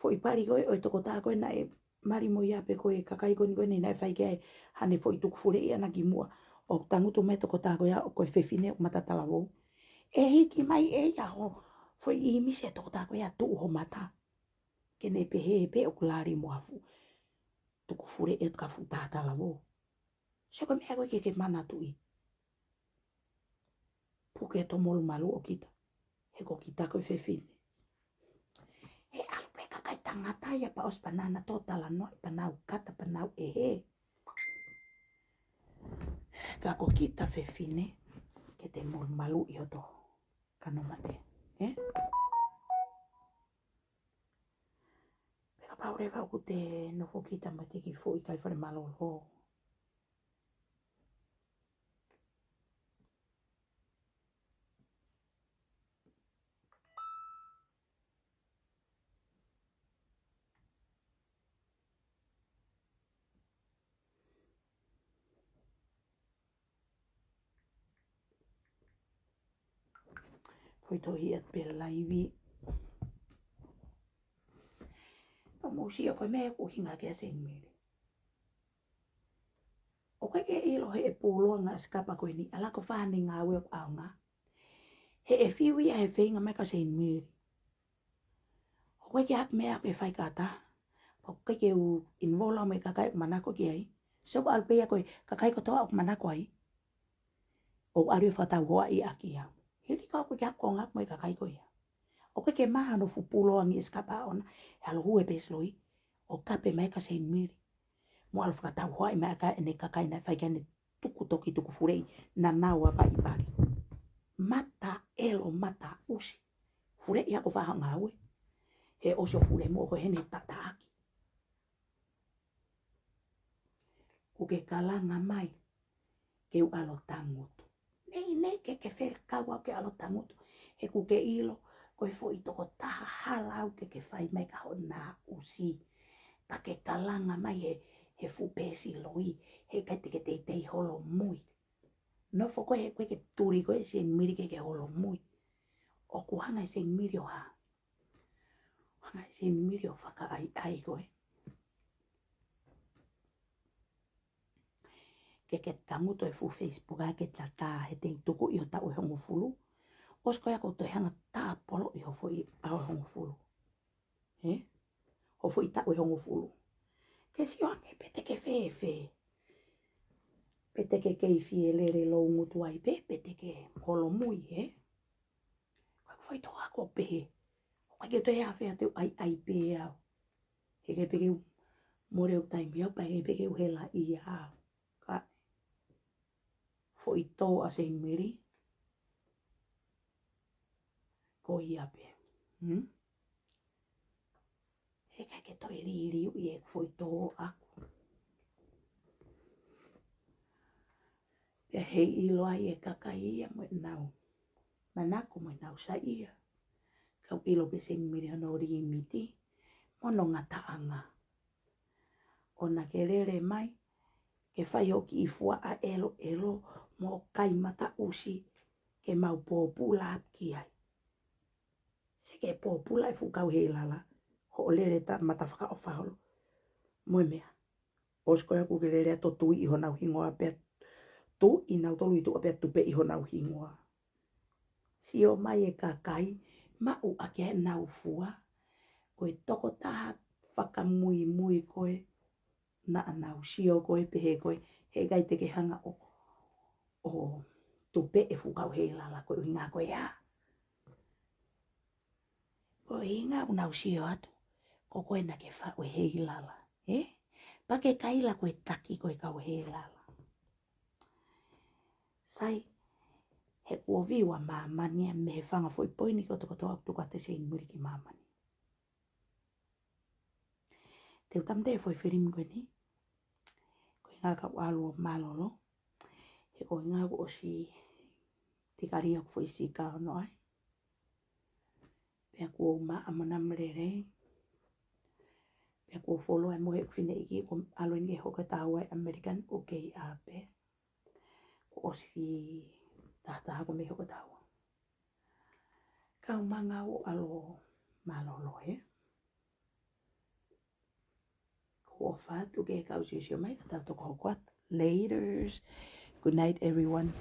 foʻi pali ko ē ʻo e tokotaha ko ē naʻe mali mo ia pe ko e kakai ko eni ko eni naʻe fai ki ai haʻane foʻi tukufuleʻi ʻana kimuʻa. ʻO tangutu mai tokotaha ko ia ʻo ko e fefine ʻoku mata talavou. ʻE hiki mai ʻe ia ho foʻi ʻīmisi e tokotaha ko ia tuʻu ho mata. Ke ne pehē pē ʻoku lali mo ha fuʻu tukufuleʻi ʻe ka fuʻu taha talavou. Sio ko e meʻa ko ē ke ke manatuʻi. Puke to molumalu ʻo kita. He ko kita ko e fefine. He ʻalu pē kakai tangata ia pea ʻosi pea nau talanoa pea nau kata pea nau ʻehe. Ka ko kita fefine, ke te molumalu ʻi hoto kano mate. Ē? Pea kapau leva ʻoku te nofo kita mo e kiʻi foʻi kai fale mālōlō. Foʻi tohi atu pē laivi. Pea mou sio ko e meʻa ʻoku ʻuhinga ki ai ʻa Saint Mary. ʻOku ʻikai ke ʻilo he ʻe pūloa ngeʻesi kapa ko eni, ʻa ia ko e fā ʻene ngāue ʻoku ʻaonga. He ʻe fiu ia he feinga mai kia Saint Mary. ʻOku ʻikai ke ʻi ai ha meʻa ke fai ki ha taha. Pea ʻoku ʻikai ke u involve mo e kakai ʻoku manako ki ai. So ʻoku ʻalu pē ia ko e kakai kotoa ʻoku manako ai. ʻOku ʻalu ia ʻo fakatauhoaʻi ʻaki au. Hili ka ʻoku ʻikai ke u konga mo e kakai ko ia. ʻOku ʻikai ke maha hono fuʻu pūloa ngeʻesi kapa ʻoʻona, he ʻalu hū e pēsiloi ʻo kape mai kia Saint Mary. Mo ʻalu ʻo fakatauhoaʻi mai ʻaki ʻene kakai naʻe fai ki ai ʻene tuku toki tukufuleʻi naʻa nau ʻa pali pali. Mata ʻelo, mata ʻusi. Fuleʻi ako faʻahinga ngāue. He ʻosi ʻo fule mo ko heni taʻataʻaki. ʻOku ke kalanga mai ke u ʻalu ʻo tangutu. Neʻineʻi ke ke fekau au ke ʻalu ʻo tangutu. He ʻoku ke ʻilo, ko e foʻi tokotaha hala au ke ke fai mai ki hoʻo naʻa ʻusi. Pea ke kalanga mai he, he fuʻu pēsiloi, he ʻikai te ke teitei holomui. Nofo ko ē he ko ē ke tuli ko ē Saint Mary ke ke holomui. ʻOku hanga ʻe Saint Mary ʻo hā. Hanga ʻe Saint Mary ʻo fakaʻaiʻai koe. Ke ke tangutu he fuʻu Facebook ʻa ke tatā he te u tuku ʻi ho taʻu ʻe hongofulu. ʻOsi ko ia ʻoku toe hanga tāpolo ʻi ho foʻi ʻaho ʻe hongofulu. Ē? Ho foʻi taʻu ʻe hongofulu. Ke sio ange pe te ke fēfē. Pe te ke kei fie lele loungutu ai pē, pe te ke holomui, ē? Ko e foʻi tō ako pehē. ʻOku ʻikai ke toe ʻi ai ha fea te u ʻaiʻai pē au. He ʻikai pē ke u mole ʻeku taimi au, pea ʻikai pē ke u hela ia au. Ka foʻi tō ʻa Saint Mary. Ko ia pē. Hmm? He ʻikai ke toe liliu ʻi he foʻi tō ako. Pea heiʻilo ai e kakai ia mo ʻenau manako mo ʻenau saiʻia. Kau ʻilo pē Saint Mary hono limiti, mo hono ngataʻanga. ʻOua naʻa ke lele mai, ke fai hoʻo kiʻi fuaʻa ʻeloʻelo, mo kai mata ʻusi, ke mau pōpula atu ki ai. Sio ki he pōpula e fuʻu kau heilala, hoʻo lele ta mata fakaʻofa holo. Mo e meʻa. ʻOsi ko ia ʻoku ke lele atu ʻo tuiʻi honau hingoa pea tuʻi nautolu ʻi tuʻa pea tupeʻi honau hingoa. Sio mai e kakai, maʻu ʻaki ʻenau fua, ko e tokotaha fakamuimui ko ē, naʻa nau sio ko ē pehē ko ē, he ʻikai te ke hanga ʻo, ʻo tupeʻi e fuʻu kau heilala ko e ʻuhinga ko ia. Ko e ʻuhinga ʻoku nau sio atu, ko koe naʻa ke faʻu e heilala, ē? Pea ke kaila ko e taki ko e kau heilala. Sai, He kuo viu ʻa māmani ia mei he fanga foʻi poini kotokotoa ʻoku tuku atu ʻe Seini Muili ki māmani. Te u tāmateʻi e foʻi filimi ko eni. Ko e ʻuhinga ka u ʻalu ʻo mālōlō. He ko e ʻuhinga kuo ʻosi tikali ʻeku foʻi sika ʻo noʻai. Pea kuo u maʻa mo nau lelei. Pea kuo u folo ai mo heʻeku fineʻeiki, ko e ʻalu eni ke hoko e taua ʻi ʻAmelika ni ʻoku kei ʻā pē. Kuo ʻosi tahataha ko e mei hoko e taua. Kau manga ʻo ʻalu ʻo mālōlō ē. Ko e ʻofa atu ke kau siosio mai ka tau toki hoko atu. Laters. Good night, everyone.